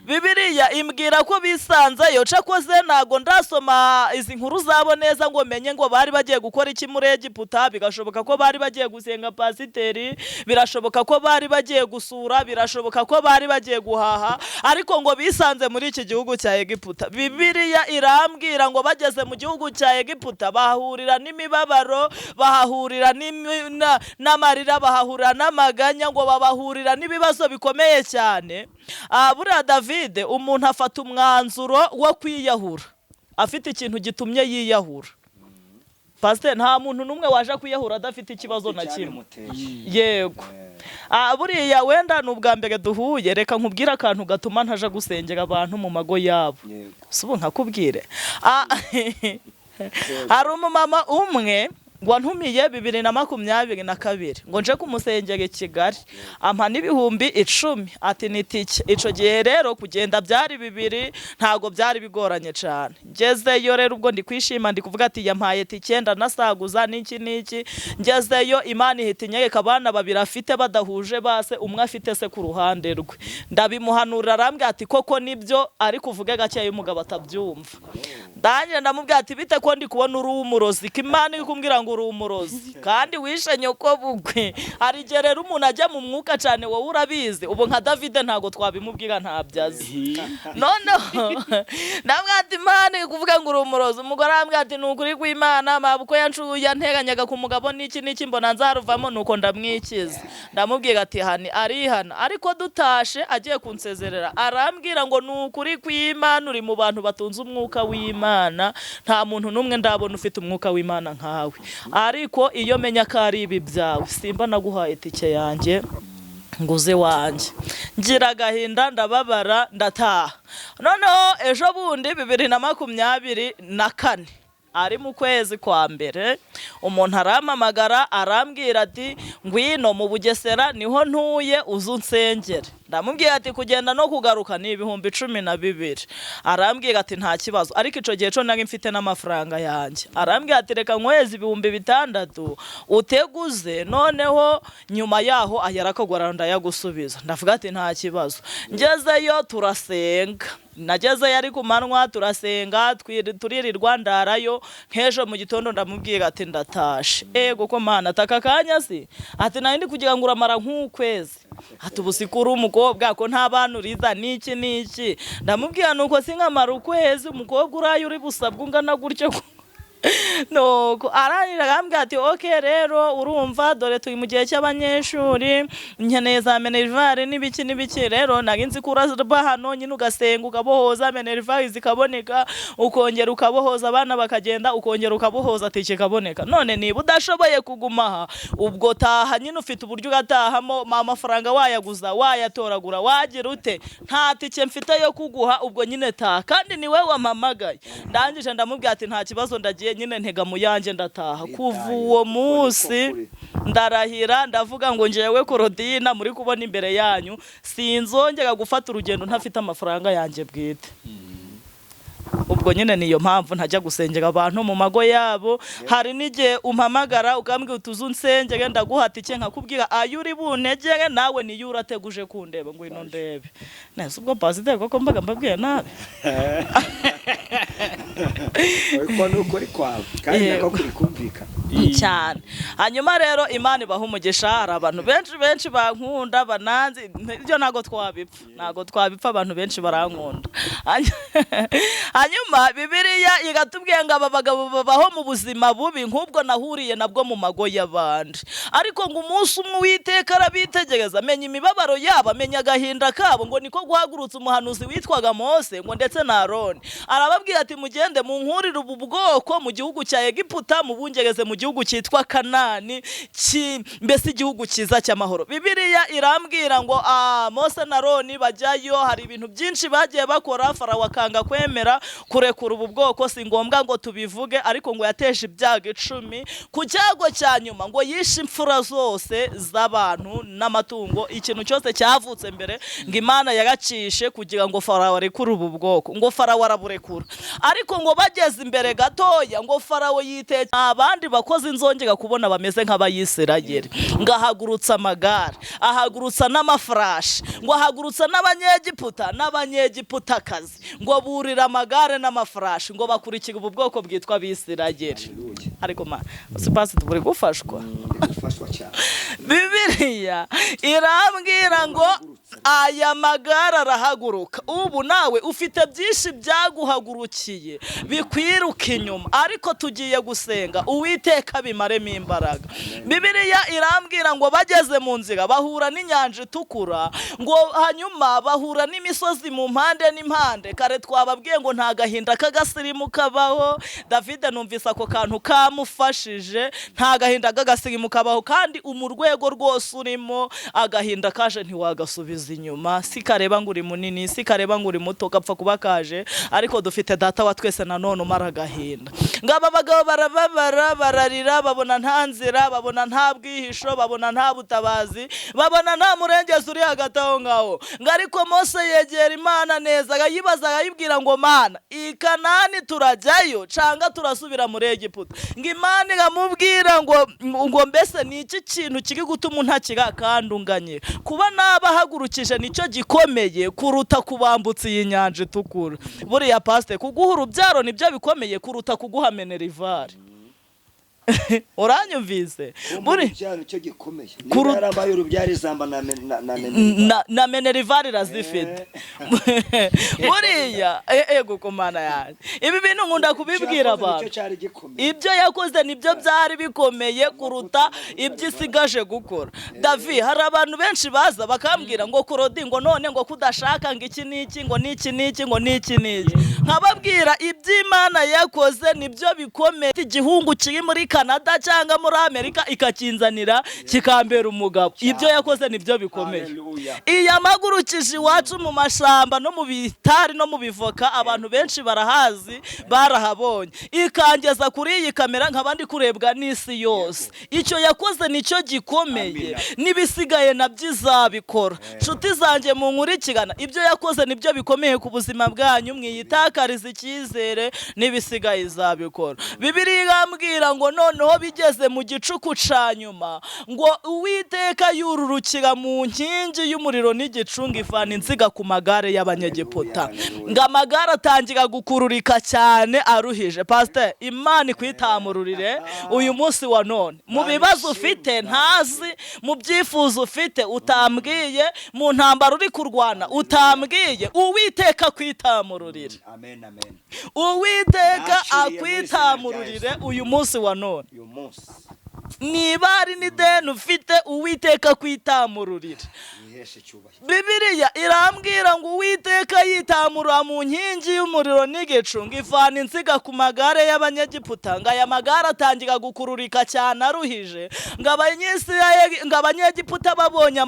Bibiliya imbwira ko bisanzeyo. Cakoze ntago ndasoma izi nkuru zabo neza ngo menye ngo bari bagiye gukora iki muri Egiputa. Bigashoboka ko bari bagiye gusenga pasiteri, birashoboka ko bari bagiye gusura, birashoboka ko bari bagiye guhaha, ariko ngo bisanze muri iki gihugu cya Egiputa. Bibiliya irambwira ngo bageze mu gihugu cya Egiputa bahahurira n'imibabaro, bahahurira n'amarira, bahahurira n'amaganya, ngo babahurira n'ibibazo bikomeye cyane. Buriya David, umuntu afata umwanzuro wo kwiyahura afite ikintu gitumye yiyahura. Pasiteri, nta muntu n'umwe waje kwiyahura adafite ikibazo na kimwe. Yego. Buriya wenda ni ubwa mbere duhuye, reka nkubwire akantu gatuma ntaja gusengera abantu mu mago yabo. Si ubu nkakubwire. Hari umumama umwe wantumiye 2022 ngo nje kumusengera i Kigali, ampa n'10,000, ati ni tike. Ico gihe rero kugenda byari 2, ntago byari bigoranye cyane. Ngezeyo rero ubwo ndi kwishima, ndi kuvuga ati yampaye tike, ndanasaguza n'iki n'iki. Ngezeyo Imana ihita inyereka abana babiri afite badahuje base, umwe afite se ku ruhande rwe. Ndabimuhanurira, arambwira ati koko nibyo, ariko uvuge gakeya umugabo atabyumva. Ndangije ndamubwira ati bite ko ndi kubona uri umurozi, ko Imana iri kumbwira ngo uri umurozi kandi wishe nyoko bugwe. Hari igihe rero umuntu ajya mu mwuka cyane, wowe urabizi. Ubu nka David ntago twabimubwira, ntabyo azi. Noneho ndamubwira ati Imana iri kuvuga ngo uri umurozi. Umugore arambwira ati ni ukuri kw'Imana, mabuko yanteganyaga ku mugabo n'iki n'iki, mbona nzaruvamo, nuko ndamwikiza. Ndamubwira ati hani, arihana. Ariko dutashe agiye kunsezerera arambwira ngo ni ukuri kw'Imana, uri mu bantu batunze umwuka w'Imana, nta muntu n'umwe ndabona ufite umwuka w'Imana nkawe, ariko iyo menya ko ari ibi byawe simba naguhaye itike yanjye nguze wanjye. Ngira agahinda, ndababara, ndataha. Noneho ejo bundi 2024 ari mu kwezi kwa mbere, umuntu arampamagara arambwira ati ngwino mu Bugesera niho ntuye uze unsengere. Ndamubwira ati kugenda no kugaruka ni 12,000. Arambwira ati nta kibazo, ariko ico gihe co nari mfite n'amafaranga yanjye. Arambwira ati reka nkoheze 6,000 uteguze, noneho nyuma yaho ayarakagora ndayagusubiza. Ndavuga ati nta kibazo. Ngezeyo turasenga, nagezeyo ari ku manywa, turasenga, turirirwa, ndarayo. Nk'ejo mu gitondo ndamubwira ati ndatashe. Ego ko Mana, ataka kanya si ati nari ndi kugira ngo uramara nk'ukwezi, ati ubu si kuri umukobwa ko nta bantu uriza n'iki n'iki. Ndamubwira nuko sinkamara ukwezi, umukobwa uraye uri busabwe ungana gutyo. Nuko arangije arambwira ati ok rero urumva dore turi mu gihe cy'abanyeshuri, nkeneye za minerval n'ibiki n'ibiki, rero nari nzi ko uraba hano nyine ugasenga ukabohoza minerval zikaboneka, ukongera ukabohoza abana bakagenda, ukongera ukabohoza tike ikaboneka. None niba udashoboye kuguma aha, ubwo taha nyine, ufite uburyo ugatahamo, amafaranga wayaguza, wayatoragura, wagira ute, nta tike mfite yo kuguha, ubwo nyine taha kandi ni wowe wampamagaye. Ndangije ndamubwira ati nta kibazo, ndagiye nyine, ntega mu yanjye ndataha. Kuva uwo munsi ndarahira ndavuga ngo njyewe Korodina muri kubona imbere yanyu sinzongera gufata urugendo ntafite amafaranga yanjye bwite. Ubwo nyine niyo mpamvu ntajya gusengera abantu mu mago yabo. Hari n'igihe umpamagara ukambwira utuzu unsengere, ndaguha tike, nkakubwira ayo uri buntegere, nawe niyo urateguje kundeba ngo ino ndebe nese. Ubwo pasiteri koko mbaga mbabwiye nabi? Ariko ni ukuri kwawe kandi nako kuri kumvikana. Birumvikana. Cyane. Hanyuma rero Imana ibaha umugisha. Hari abantu benshi benshi bankunda, bananzi, ibyo ntabwo twabipfa, ntabwo twabipfa, abantu benshi barankunda. Hanyuma Bibiliya igatubwiye ngo aba bagabo babaho mu buzima bubi nk'ubwo nahuriye nabwo mu mago y'abandi, ariko ngo umunsi umwe Uwiteka arabitegereza, amenya imibabaro yabo, amenya agahinda kabo, ngo niko guhagurutsa umuhanuzi witwaga Mose ngo ndetse na Aroni, arababwira ati mugende munkurire ubu bwoko mu gihugu cya Egiputa, mubungereze mu gihugu cyitwa Kanani, mbese igihugu cyiza cy'amahoro. Bibiliya irambwira ngo Mose na Aroni bajyayo, hari ibintu byinshi bagiye bakora, Farawo akanga kwemera kurekura ubu bwoko, si ngombwa ngo tubivuge, ariko ngo yateje ibyago 10, ku cyago cya nyuma ngo yishe imfura zose z'abantu n'amatungo, ikintu cyose cyavutse mbere ngo Imana yaracishe kugira ngo Farawo arekure ubu bwoko, ngo Farawo araburekura. Ariko ngo bageze imbere gatoya ngo Farawo yiteka abandi bakozi nzongera kubona bameze nk'Abayisirayeli, ngo ahagurutsa amagare, ahagurutsa n'amafarashi, ngo ahagurutsa n'Abanyegiputa n'Abanyegiputakazi, ngo burira amagare n'amafarashi, ngo bakurikira ubu bwoko bwitwa Abisirayeli. Ariko ma pastor turi gufashwa. Gufashwa cyane. Bibiliya irambwira ngo aya magare arahaguruka. Ubu nawe ufite byinshi byaguhagurukiye bikwiruka inyuma, ariko tugiye gusenga Uwiteka bimaremo imbaraga. Bibiliya irambwira ngo bageze mu nzira bahura n'inyanja itukura, ngo hanyuma bahura n'imisozi mu mpande n'impande. Kare twababwiye ngo nta gahinda k'agasirimu kabaho. David numvise ako kantu kamufashije, nta gahinda k'agasirimu kabaho, kandi mu rwego rwose urimo agahinda kaje ntiwagasubiza inyuma, si kareba ngo uri munini, si kareba ngo uri muto, gapfa kuba kaje. Ariko dufite data wa twese nanone umara agahinda. Ngo aba bagabo barababara, bararira, babona nta nzira, babona nta bwihisho, babona nta butabazi, babona nta murengezi uri hagati aho ngaho. Ngo ariko Mose yegera Imana neza, arayibaza, arayibwira ngo Mana, i Kanani turajyayo canga turasubira muri Egiputa? Ngo Imana iramubwira ngo mbese ni iki kintu kiri gutuma untakira kandi unganye? Kuba nabahagurukije nicyo gikomeye kuruta kubambutsa iyi nyanja itukura. Buriya pastor, kuguha urubyaro nibyo bikomeye kuruta kuguha minerivare. Uranyumvise? Buri cyo gikomeye. Niba yarabaye urubyaro izamba na minerivare irazifite. Buriya ego komana yanjye, ibi bintu nkunda kubibwira abantu. Ibyo yakoze nibyo byari bikomeye kuruta ibyo isigaje gukora. David, hari abantu benshi baza bakambwira ngo Korodi, ngo none ngo kudashaka ngo iki n'iki, ngo n'iki n'iki, ngo n'iki n'iki. Nkababwira iby'Imana yakoze nibyo bikomeye. Igihungu kiri muri Canada cyangwa muri Amerika ikakinzanira kikambera umugabo, ibyo yakoze nibyo bikomeye. Iyo amagurukije iwacu mu mashamba no mu bitari no mu bivoka, abantu benshi barahazi, barahabonye, ikangeza kuri iyi kamera nkaba ndi kurebwa n'isi yose. Icyo yakoze nicyo gikomeye, n'ibisigaye nabyo izabikora. Nshuti zanjye munkurikirana, ibyo yakoze nibyo bikomeye ku buzima bwanyu, mwiyitakariza icyizere, n'ibisigaye izabikora. Bibiliya irambwira ngo noneho bigeze mu gicuku ca nyuma, ngo Uwiteka yururukira mu nkingi y'umuriro n'igicunga, ivana inziga ku magare y'Abanyegiputa, ngo amagare atangira gukururika cyane aruhije. Pastor, Imana ikwitamururire uyu munsi wa none mu bibazo ufite ntazi, mu byifuzo ufite utambwiye, mu ntambaro uri kurwana utambwiye, Uwiteka akwitamururire. Amen, amen. Uwiteka akwitamururire uyu munsi wa none. Niba ari n'ideni ufite, Uwiteka kwitamururira. Bibiliya irambwira ngo Uwiteka yitamurura mu nkingi y'umuriro n'igicu, ngo ivana inziga ku magare y'Abanyegiputa, ngo aya magare atangira gukururika cyane aruhije, ngo Abanyegiputa babonye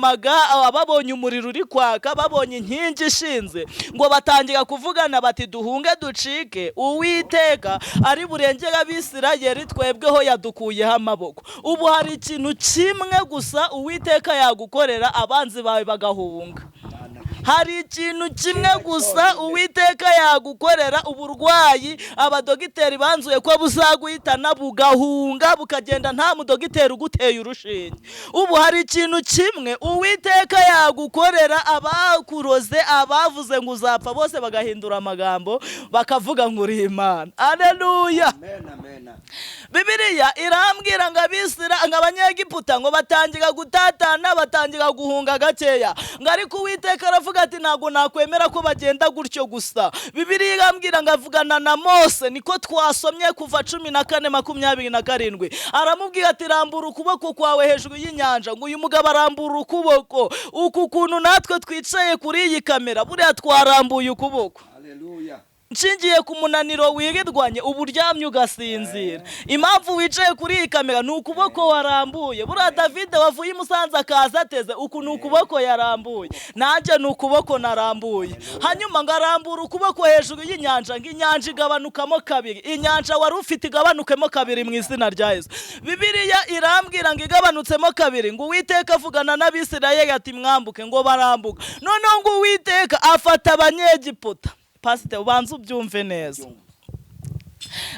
babonye umuriro uri kwaka, babonye inkingi ishinze, ngo batangira kuvugana bati duhunge ducike, Uwiteka ari burengera Abisirayeli, twebweho yadukuyeho amaboko. Ubu hari ikintu kimwe gusa Uwiteka yagukorera, abanzi bawe bagahunga. Hari ikintu kimwe gusa Uwiteka yagukorera, uburwayi abadogiteri banzuye ko buzaguhitana bugahunga bukagenda nta mudogiteri uguteye urushinge. Ubu hari ikintu kimwe Uwiteka yagukorera, abakuroze, abavuze ngo uzapfa bose bagahindura amagambo bakavuga ngo uri Imana. Aleluya. Bibiliya irambwira ngo abisira ngo abanyegiputa ngo batangira gutatana, batangira guhunga gakeya, ngo ariko Uwiteka aravuga ati ntabwo nakwemera ko bagenda gutyo gusa. Bibiliya irambwira ngo avugana na Mose, niko twasomye kuva 14:27, aramubwira ati rambura ukuboko kwawe hejuru y'inyanja. Ngo uyu mugabo arambura ukuboko. Uku kuntu natwe twicaye kuri iyi kamera buriya twarambuye ukuboko. Haleluya. Nshingiye ku munaniro wirirwanye, ubu uryamye ugasinzira. Impamvu wicaye kuri iyi kamera ni ukuboko warambuye. Buriya David wavuye i Musanze akaza ateze, uku ni ukuboko yarambuye, nanjye ni ukuboko narambuye. Hanyuma ngo arambura ukuboko hejuru y'inyanja, ngo inyanja igabanukamo kabiri. Inyanja wari ufite igabanukemo kabiri mu izina rya Yesu. Bibiliya irambwira ngo igabanutsemo kabiri, ngo Uwiteka avugana n'Abisirayeli ati mwambuke, ngo barambuka. Noneho ngo Uwiteka afata abanyegiputa. Pasite ubanza ubyumve neza.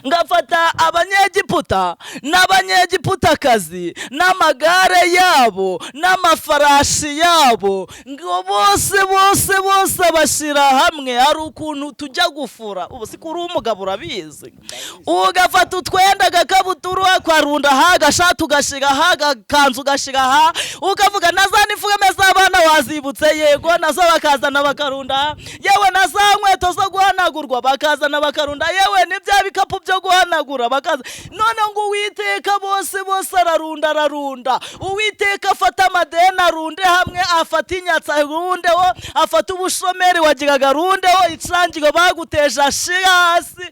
Ngafata abanyegiputa n'abanyegiputakazi n'amagare yabo n'amafarashi yabo, ngo bose bose bose abashyira hamwe. Hari ukuntu tujya gufura, ubu si kuri umugabo urabizi, ugafata utwenda agakabutura ukarunda aha, agashati ugashyira aha, agakanzu ugashyira aha, ukavuga na za niforume z'abana wazibutse, yego nazo bakazana bakarunda aha, yewe na za nkweto zo guhanagurwa bakazana bakarunda, yewe n'ibya bikapu byo guhanagura bakaza. None ngo Uwiteka bose bose ararunda ararunda. Uwiteka afata amadeni arunde hamwe, afata inyatsi arundeho, afata ubushomeri wagiraga arundeho, icangiro baguteje ashira hasi.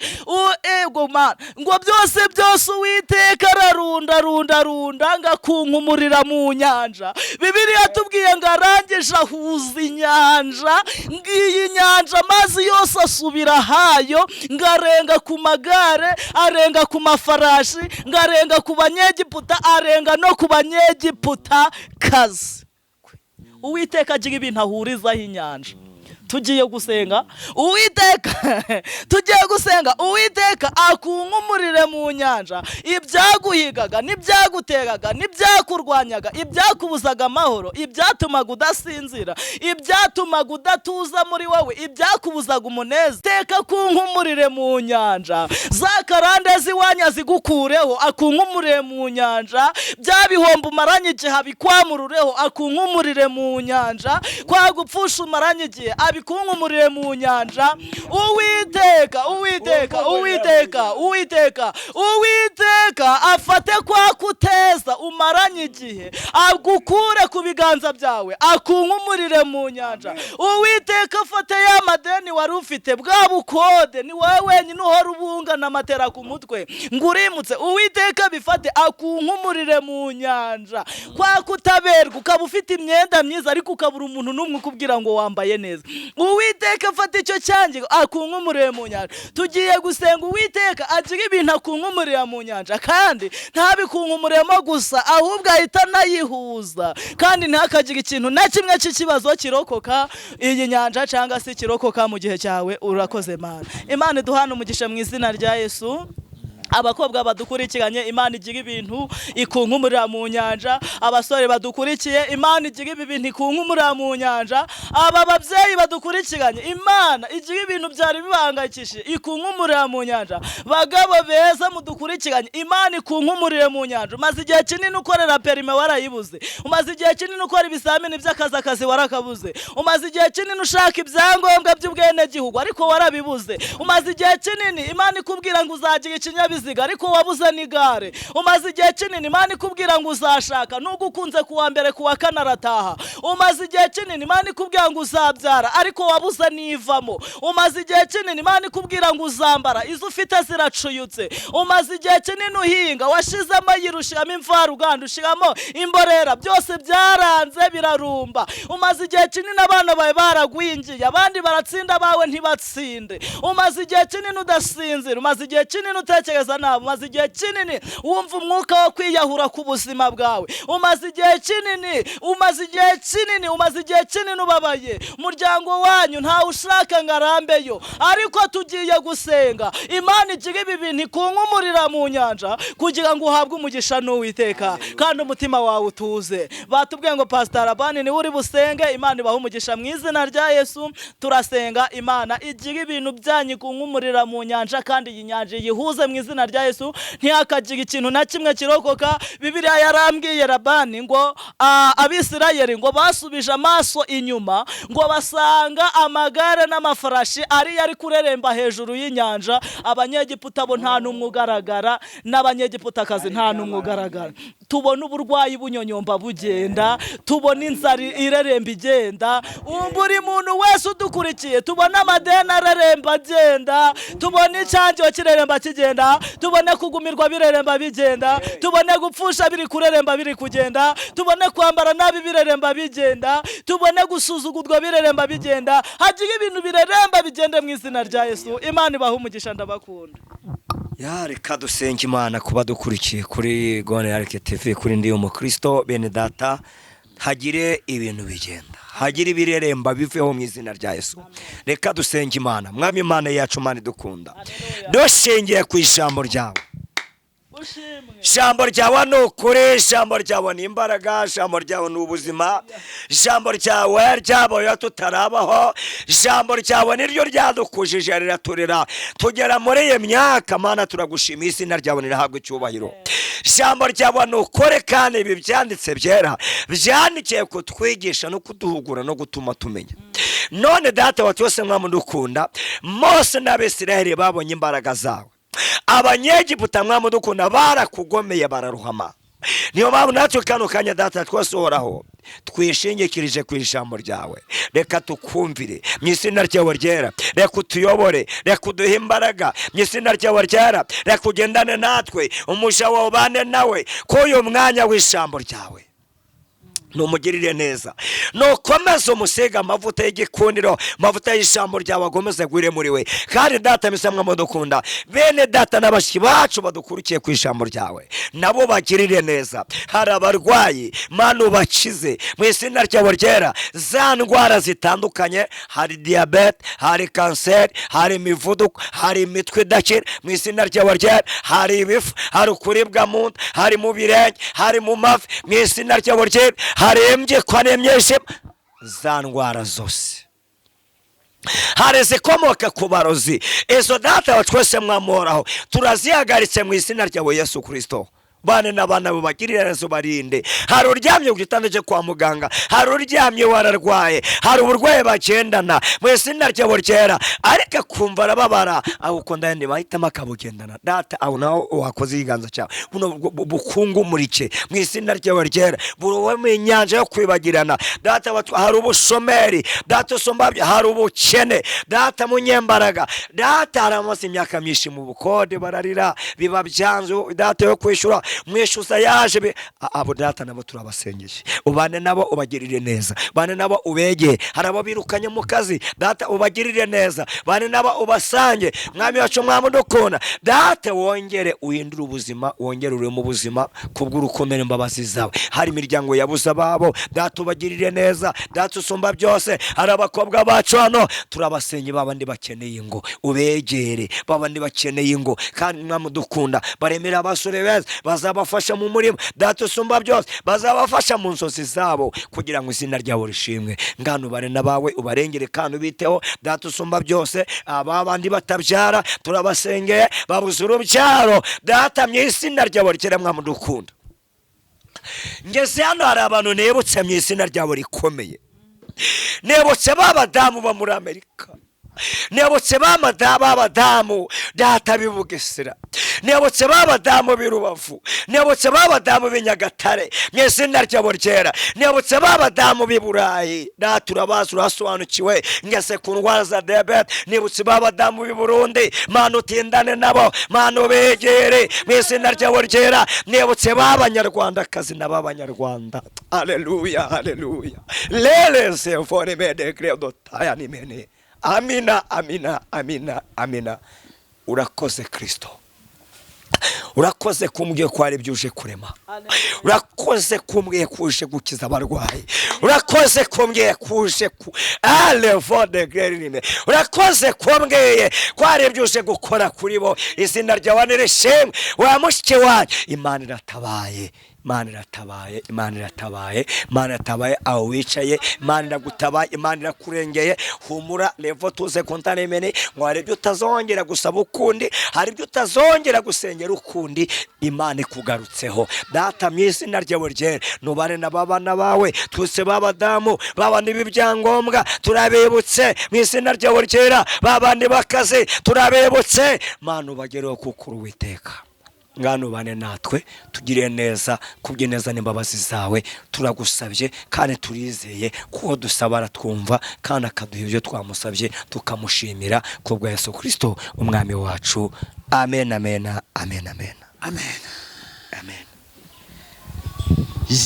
Ego Mana, ngo byose byose Uwiteka ararunda arunda arunda, ngo akunkumurira mu nyanja. Bibiliya tubwiye ngo arangije ahuza inyanja, ngiyi nyanja amazi yose asubira hayo, ngo arenga ku magare, arenga ku mafarashi, ngo arenga ku banyegiputa, arenga no ku banyegiputa kazi. Uwiteka agira ibintu ahurizaho inyanja. Tugiye gusenga Uwiteka, tugiye gusenga Uwiteka akunkumurire mu nyanja ibyaguhigaga n'ibyaguteraga n'ibyakurwanyaga, ibyakubuzaga amahoro, ibyatumaga udasinzira, ibyatumaga udatuza muri wowe, ibyakubuzaga umunezero. Teka akunkumurire mu nyanja, za karande z'iwanya zigukureho, akunkumurire mu nyanja, bya bihombo umaranye igihe abikwamurureho, akunkumurire mu nyanja, kwa gupfusha umaranye igihe abikunkumurire mu nyanja. Uwiteka Uwiteka Uwiteka Uwiteka Uwiteka afate kwa kuteza umaranye igihe, agukure ku biganza byawe, akunkumurire mu nyanja. Uwiteka afate ya madeni wari ufite, bwa bukode ni wowe wenyine uhora ubungana amatera ku mutwe ngo urimutse, Uwiteka bifate akunkumurire mu nyanja. Kwa kutaberwa ukaba ufite imyenda myiza ariko ukabura umuntu n'umwe ukubwira ngo wambaye neza, Uwiteka afata icyo cyangiro akunkumurire mu nyanja. Tugiye gusenga Uwiteka agira ibintu akunkumurira mu nyanja, kandi ntabikunkumuremo gusa, ahubwo ahita anayihuza, kandi ntakagira ikintu na kimwe cy'ikibazo kirokoka iyi nyanja cyangwa se kirokoka mu gihe cyawe. Urakoze Mana. Imana iduhana umugisha mu izina rya Yesu. Abakobwa badukurikiranye, Imana igira ibintu ikunkumurira mu nyanja. Abasore badukurikiye, Imana igira ibi bintu ikunkumurira mu nyanja. Aba babyeyi badukurikiranye, Imana igira ibintu byari bibahangayikishije ikunkumurira mu nyanja. Bagabo beza mudukurikiranye, Imana ikunkumurire mu nyanja. Umaze igihe kinini ukorera perime warayibuze, umaze igihe kinini ukora ibizamini by'akazi akazi warakabuze, umaze igihe kinini ushaka ibyangombwa by'ubwenegihugu ariko warabibuze, umaze igihe kinini Imana ikubwira ngo uzagira ikinyabiziga ariko wabuze n'igare, umaze igihe kinini Imana ikubwira ngo uzashaka nubwo ukunze kuwa mbere kuwa kane arataha, umaze igihe kinini Imana ikubwira ngo uzabyara ariko wabuze n'ivamo, umaze igihe kinini Imana ikubwira ngo uzambara izo ufite ziracuyutse, umaze igihe kinini uhinga washizemo yirushiramo imvaruganda ushiramo imborera byose byaranze birarumba, umaze igihe kinini abana bawe baragwingiye abandi baratsinda abawe ntibatsinde, umaze igihe kinini udasinzira, umaze igihe kinini utekereza utekereza nabi, umaze igihe kinini wumva umwuka wo kwiyahura ku buzima bwawe, umaze igihe kinini, umaze igihe kinini, umaze igihe kinini ubabaye, umuryango wanyu ntawe ushaka ngo arambeyo, ariko tugiye gusenga Imana igira ibi bintu ikunkumurira mu nyanja kugira ngo uhabwe umugisha n'Uwiteka kandi umutima wawe utuze. Batubwiye ngo Pastor Labani niwe uri busenge, Imana ibahe umugisha mu izina rya Yesu. Turasenga Imana igira ibintu byanyu ikunkumurira mu nyanja kandi iyi nyanja iyihuze mu izina rya Yesu, ntihakagira ikintu na kimwe kirokoka. Bibiliya yarambwiye Labani ngo Abisirayeli ngo basubije amaso inyuma ngo basanga amagare n'amafarashi ari yari kureremba hejuru y'inyanja, Abanyegiputa bo nta n'umwe ugaragara n'Abanyegiputakazi nta n'umwe ugaragara. Tubona uburwayi bunyonyomba bugenda, tubona inzara ireremba igenda, buri muntu wese udukurikiye tubona amadeni areremba agenda, tubona icyangiwe kireremba kigenda, tubone kugumirwa bireremba bigenda, tubone gupfusha biri kureremba biri kugenda, tubone kwambara nabi bireremba bigenda, tubone gusuzugurwa bireremba bigenda, hagira ibintu bireremba bigende mu izina rya Yesu. Imana ibahe umugisha, ndabakunda. Ya, reka dusenge Imana kuba dukurikiye kuri Gonarike TV, kuri Ndi Umukristo. Bene data, hagire ibintu bigenda, hagire ibireremba biveho mu izina rya Yesu. Reka dusenge Imana. Mwami Imana yacu, Imana idukunda, dushingiye ku ijambo ryawe, ijambo ryawe ni ukuri, ijambo ryawe ni imbaraga, ijambo ryawe ni ubuzima, ijambo ryawe ryabayeho tutarabaho, ijambo ryawe niryo ryadukujije riraturera tugera muri iyi myaka. Mana, turagushimiye, izina ryawe rirahabwa icyubahiro. Ijambo ryawe ni ukuri kandi ibi byanditse byera byandikiye kutwigisha no kuduhugura no gutuma tumenya. None Data wa twese, Mwami udukunda, Mose n'Abisirayeli babonye imbaraga zawe, Abanyegiputa, Mwami udukunda, barakugomeye bararuhama. Niyo mpamvu natwe kano kanya, Data twese uhoraho, twishingikirije ku ijambo ryawe. Reka tukumvire mu izina ryawe ryera, reka utuyobore, reka uduhe imbaraga mu izina ryawe ryera, reka ugendane natwe, umuja wawe ubane nawe ko uyu mwanya w'ijambo ryawe numugirire neza, nukomeze umusiga amavuta y'igikundiro, amavuta y'ijambo ryawe agomeze agwire muri we. Kandi Data misamwa mudukunda, bene data n'abashiki bacu badukurikiye ku ijambo ryawe nabo bagirire neza. Hari abarwayi, Mana ubakize mu izina ryawe ryera za ndwara zitandukanye, hari diyabete, hari kanseri, hari imivuduko, hari imitwe idakira mu izina ryawe ryera, hari ibifu, hari ukuribwa mu nda, hari mu birenge, hari mu mavi mu izina ryawe ryera, hari imbyiko n'imyishimo, za ndwara zose, hari izikomoka ku barozi. Izo Data wa twese mwamuhoraho turazihagaritse mu izina ryawe Yesu Kristo. Bane n'abana bubagirire neza, ubarinde. Hari uryamye ku gitanda cyo kwa muganga, hari uryamye wararwaye, hari uburwayi bagendana mu izina ryawe ryera, ariko akumva arababara, awukunda yandi mahitamo akabugendana. Data, aho naho wakoze ikiganza cyawe, buno bukungumurike mu izina ryawe ryera, burowe mu inyanja yo kwibagirana. Data, hari ubushomeri, Data usumba, hari ubukene, Data munyembaraga, Data hari amaze imyaka myinshi mu bukode bararira, biba byanze, Data yo kwishyura mwishyuza yaje. Abo Data nabo turabasengeye, ubane nabo ubagirire neza, bane nabo ubegeye. Hari abo birukanye mu kazi, Data ubagirire neza, bane nabo ubasange. Mwami wacu, Mwami udukunda, Data wongere uhindure ubuzima, wongere uri mu buzima kubw'urukundo n'imbabazi zawe. Hari imiryango yabuze ababo, Data ubagirire neza, Data usumba byose. Hari abakobwa bacu hano turabasenge, babandi bakeneye ingo ubegere, babandi bakeneye ingo, kandi Mwami udukunda, baremera abasore beza bazabafasha mu murimo, Data usumba byose, bazabafasha mu nzozi zabo kugira ngo izina ryawe rishimwe. Ngano ubare n'abawe ubarengere kandi ubiteho, Data usumba byose. Aba bandi batabyara turabasengeye, babuze urubyaro, Data mu izina ryawe ryera, Mwami udukunda. Ngeze hano hari abantu nibutse mu izina ryawe rikomeye, nibutse ba badamu bo muri Amerika, nibutse ba badamu Data b'i Bugesera, nibutse ba badamu b'i Rubavu, nibutse ba badamu b'i Nyagatare mu izina ryabo ryera, nibutse ba badamu b'i Burayi, Data urabazi urasobanukiwe. Ngeze ku ndwara za diyabete, nibutse ba badamu b'i Burundi, Mana utindane nabo, Mana ubegere mu izina ryabo ryera, nibutse ba banyarwandakazi n'ab'abanyarwanda. Haleluya, haleluya. Leleze voremede credo taya nimene. Amina, amina, amina, amina. Urakoze Kristo. Urakoze kumbwiye ko hari ibyo uje kurema. Urakoze kumbwiye ko uje gukiza abarwayi. Urakoze kumbwiye ko uje ku alevo de gerine. Urakoze kumbwiye ko hari ibyo uje gukora kuri bo. Izina ryawe nirishimwe. Wa mushiki wanjye, Imana iratabaye. Imana iratabaye, Imana iratabaye, Imana iratabaye aho wicaye, Imana iragutabaye, Imana irakurengeye. Humura levo tuze kontanemene ngo hari ibyo utazongera gusaba ukundi, hari ibyo utazongera gusengera ukundi, Imana ikugarutseho. Data mu izina ryawe ryera, nubane na babana bawe, twese b'abadamu, babana ibyangombwa, turabibutse mu izina ryawe ryera, babandi bakazi, turabibutse. Mana ubagereho kuko uri Uwiteka. Ngano bane natwe tugire neza kubw'ineza n'imbabazi zawe, turagusabye kandi turizeye kuko dusaba aratwumva kandi akaduha ibyo twamusabye tukamushimira kubwa Yesu Kristo umwami wacu. Amen, amen, amen, amen, Amen. amen.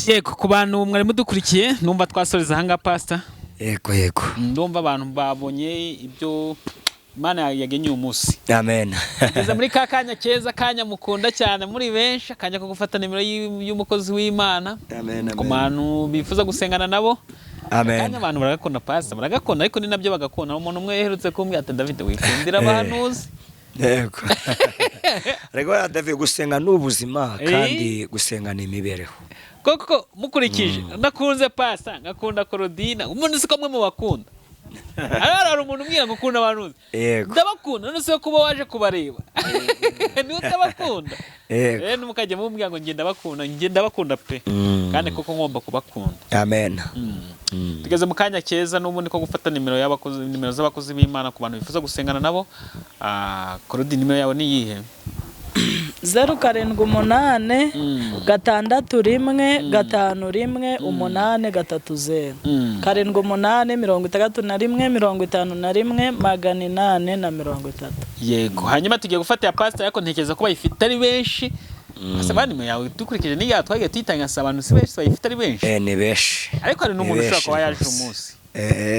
Yego, ku bantu mwari mudukurikiye, numva twasoreza ahangaha pastor. Yego, yego. Ndumva abantu babonye ibyo Imana yagenye uyu munsi. Amen. Tugeze muri ka kanya keza, kanya mukunda cyane muri benshi, akanya ko gufata nimero y'umukozi w'Imana. Amen, Ku amen. bantu bifuza gusengana nabo. Amen. Akanya abantu baragakunda pastor, baragakunda ariko ni nabyo bagakunda. Umuntu umwe yaherutse kumbwira ati David wikundira abahanuzi. Yego. Rego David, gusenga ni ubuzima kandi gusenga ni imibereho. Koko mukurikije nakunze pastor, ngakunda Korodina, umuntu siko mwe mubakunda. Hari umuntu umbwira ngo ukunda abahanuzi. Yego. Ndabakunda, none se kuba waje kubareba niba utabakunda. Yego. Rero mukajya mubwira ngo ngenda bakunda, ngenda bakunda pe. Kandi koko ngomba kubakunda. Amen. Tugeze mu kanya keza n'ubundi ko gufata nimero y'abakozi, nimero z'abakozi b'Imana ku bantu bifuza gusengana nabo. Korodi, nimero yawe ni iyihe? 0 7 8 6 1 5 1 8 3 0 7 8 61 51 830. Yego, hanyuma tugiye gufata ya pastor, ariko ntekereza ko bayifite ari benshi. Asa nimero yawe dukurikije n'iya twagiye tuyitanga, si abantu si benshi bayifite ari benshi. Ni benshi. Ariko hari n'umuntu ushobora kuba yaje umunsi.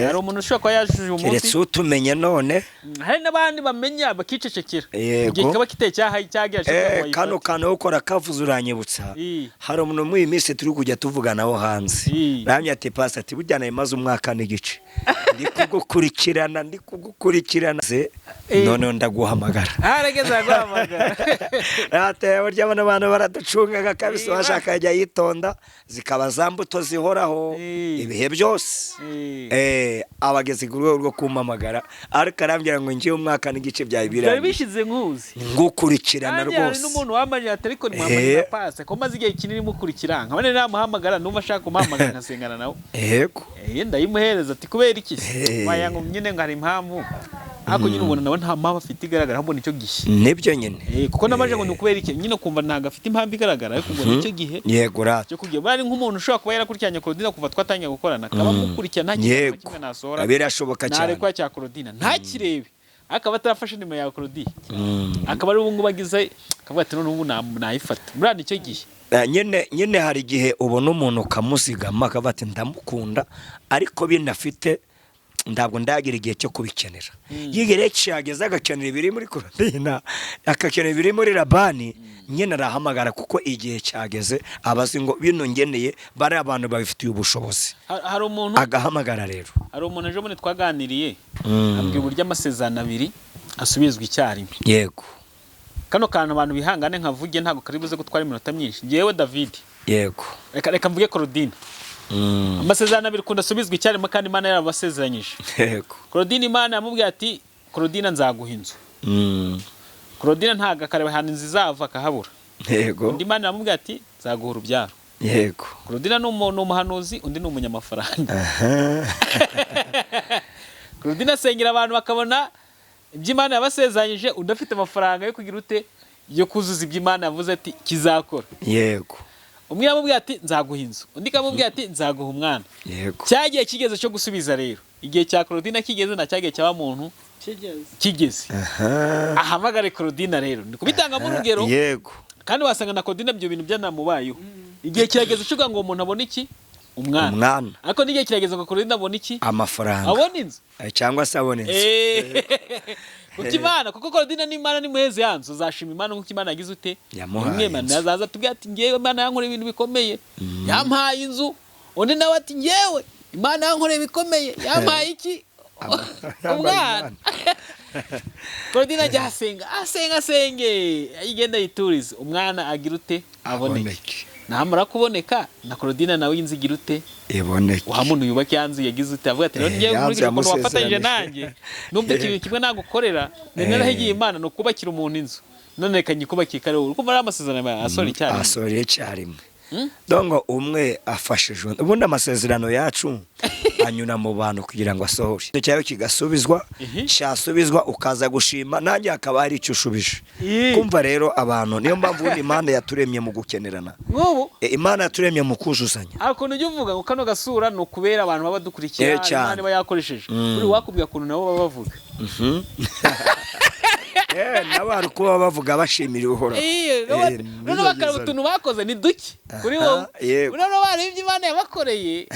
Hari umuntu ushobora kuba yaje uyu munsi. Keretse utumenye none. Hari n'abandi bamenya bakicecekera. Yego. Igihe kikaba kiteye cyagira Kano kantu ukora kavuze uranyibutsa. Hari umuntu muri iyi minsi turi kujya tuvuganaho hanze. Ramya ati pastor ati burya nayimaze umwaka n'igice. Ndi kugukurikirana. None ndaguhamagara. Arageze aguhamagara. Ate burya bano bantu baraducungaga kabisa, bashaka ajya yitonda zikaba za mbuto zihoraho ibihe byose. Abageze ku rwego rwo kumpamagara ariko arambwira ngo ngiye umwaka n'igice byawe byari bishize nkuzi ngukurikirana rwose. Hari n'umuntu wambaye ati ariko nimwambaye passe ko maze igihe kinini mukurikira nkabone namuhamagara numva ashaka kumuhamagara nkasengana nawe. Yego. Ndayimuhereza ati kubera iki waya ngo nyine ngo hari impamvu ariko nyine ubona nawe nta mpamvu afite igaragara ahubwo nicyo gihe. Nibyo nyine. Kuko namaje ngo nukubera iki nyine kumva ntago afite impamvu igaragara ariko ngo nicyo gihe. Yego rata. Cyo kugira bari nk'umuntu ushobora kuba yarakurikiranye Korodina kuva twatangiye gukorana akaba mukurikirana nta kintu kimwe nasohora. Birashoboka cyane. Narekwa cya Korodina ntakirebe akaba atarafashe nimero ya Korodina. Akaba ari ubungu bagize akavuga ati none ubu nayifata. Muri nicyo gihe. Nyine hari igihe ubona umuntu ukamuzigama akavuga ati ndamukunda ariko binafite ntabwo ndagira igihe cyo kubikenera. Yigere cyageze agakenera ibiri muri Korodina, akakenera ibiri muri Labani, nyine arahamagara kuko igihe cyageze abazi ngo bino ngeneye bari abantu babifitiye ubushobozi. Hari umuntu agahamagara rero. Hari umuntu ejo bundi twaganiriye ambwira uburyo amasezerano abiri asubizwa icyarimwe. Yego. Kano kantu abantu bihangane nkavuge ntago kari buze gutwara iminota myinshi. Ngewe David. Yego. Reka mvuge Korodina. Amasezerano abiri kunda asubizwa icyarimwe kandi Imana yarabasezeranyije. Yego. Korodina Imana yamubwiye ati Korodina nzaguha inzu. Korodina ntago akareba ahantu inzu izava akahabura. Yego. Undi Imana yamubwiye ati nzaguha urubyaro. Yego. Korodina ni umuhanuzi, undi ni umunyamafaranga. Korodina asengera abantu bakabona ibyo Imana yabasezeranyije, undi afite amafaranga yo kugira ute yo kuzuza ibyo Imana yavuze ati kizakora. Yego. Umwe yamubwiye ati nzaguha inzu, undi kamubwiye ati nzaguha umwana. Yego. Cyagiye kigeze cyo gusubiza rero. Igihe cya Korodina kigeze na cyagiye cyaba muntu kigeze. Ahamagare Korodina rero. Ndi kubitanga mu rugero. Yego. Kandi wasanga na Korodina ibyo bintu byanamubayeho. Igihe kirageze cyo ngo umuntu abone iki? Umwana. Ariko n'igihe kirageze ngo Korodina abone iki? Amafaranga. Abone inzu. Cyangwa se abone inzu. Kuko Imana, kuko Claudine n'Imana ni muheze ya nzu, uzashima Imana nkuko Imana yagize ute? Yamuhaye Umwema inzu. azaza tubwire ati ngewe Imana yankoreye ibintu bikomeye, yampaye inzu. Undi nawe ati ngewe Imana yankoreye ibikomeye, yampaye iki? Umwana. Claudine ajya asenga, asenga, asenge, igenda yiturize, umwana agira ute? Aboneke. Aboneke. Namara kuboneka na Claudine nawe inzu igira ute? Iboneke. Wa muntu yubaka ya nzu yagize ute? Avuga ati rero ngewe Ya nzu nkurikije ukuntu wafatanyije yamusezeranije. nanjye, nubwo ikintu kimwe nagukorera ni narahigiye Imana ni ukubakira umuntu inzu, none reka nyikubakire kare. Ukumva ari amasezerano asora icyarimwe. Asoreye icyarimwe. Dongo umwe afashije undi, ubundi amasezerano yacu anyura mu bantu kugira ngo asohore. Icyo cyawe kigasubizwa, cyasubizwa ukaza gushima, nanjye hakaba hari icyo ushubije. Kumva rero abantu, niyo mpamvu ubundi Imana yaturemye mu gukenerana. Nk'ubu Imana yaturemye mu kuzuzanya. Hari ukuntu ujya uvuga ngo kano gasura ni ukubera abantu baba badukurikira, Cyane. Imana iba yakoresheje. Uri wakubwira ukuntu nabo baba bavuga. Nabo hari uko baba bavuga bashimira Uhoraho. Noneho bakareba utuntu bakoze ni duke kuri wowe, noneho bareba ibyo Imana yabakoreye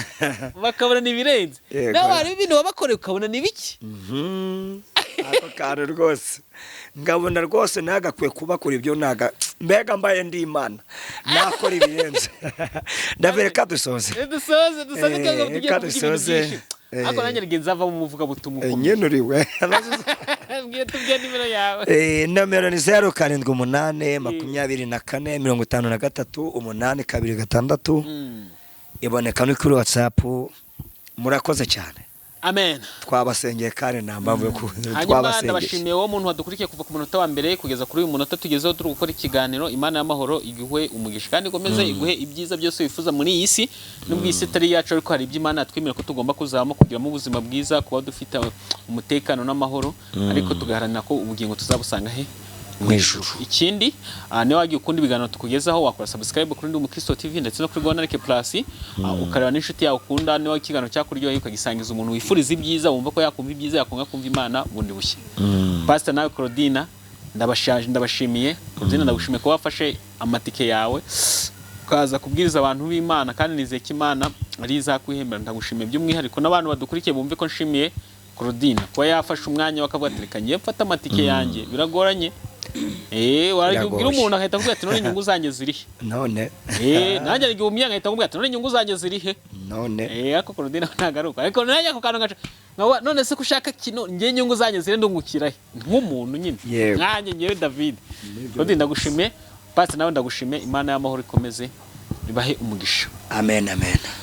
bakabona ni ibirenze, nawe wareba ibintu wabakoreye ukabona ni bike. Ako kantu rwose ngabona rwose nagakwiye kubakora ibyo, naga mbega mbaye ndi Imana nakora ibirenze. Ndabereka dusoze. Dusoze, dusoze, cyangwa tugiye Reka kuvuga ibintu dusoze. byinshi, ariko nanjye ngenzi avamo umuvugabutumwa ukomeye. Nyine uriwe. Mbwira, tubwire nimero yawe. Nomero ni 078 24 53 826. Iboneka no kuri WhatsApp. Murakoze cyane. Amen. Twabasengeye kandi nta mpamvu yo Hanyuma twabasengeye. ndabashimiye wowe muntu wadukurikiye kuva ku munota wa mbere kugeza kuri uyu munota tugezeho turi gukora ikiganiro. Imana y'amahoro iguhe umugisha kandi ikomeze iguhe ibyiza byose wifuza muri iyi si, nubwo iyi si itari iyacu, ariko hari ibyo Imana yatwemerera ko tugomba kuzabamo, kugiramo ubuzima bwiza, kuba dufite umutekano n'amahoro, ariko tugaharanira ko ubugingo tuzabusanga he? Mu ijuru. Ikindi, niba wagiye ukunda ibiganiro tukugezaho, wakora subscribe kuri Ndi Umukristo TV ndetse no kuri Rwanda Like Plus, ukareba n'inshuti yawe ukunda. Niba ikiganiro cyakuryoheye, ukagisangiza umuntu wifuriza ibyiza, wumva ko yakumva ibyiza, yakumva kumva Imana bundi bushya. Pastor nawe Claudina, ndabashaje, ndabashimiye. Claudina, ndagushimiye kuba wafashe amatike yawe ukaza kubwiriza abantu b'Imana, kandi nizeye ko Imana ari izakwihembera. Ndagushimiye by'umwihariko, n'abantu badukurikiye bumve ko nshimiye Claudina kuba yafashe umwanya bakavuga ati reka ngiye mfate amatike yanjye. Biragoranye, waragiye ubwira Biragoye. umuntu agahita akubwira ati none inyungu zanjye zirihe? None. Nanjye igihe umenya agahita akubwira ati none inyungu zanjye zirihe? None. Ariko Claudine ntagaruka, ariko nanjye ako kantu ngaca nkawa none se ko ushaka kino, njye inyungu zanjye ziri ndungukira he? Nk'umuntu nyine nkanjye ngewe David. Claudine, ndagushimiye. Pastor nawe ndagushimiye. Imana y'amahoro ikomeze ibahe umugisha. Amen, amen.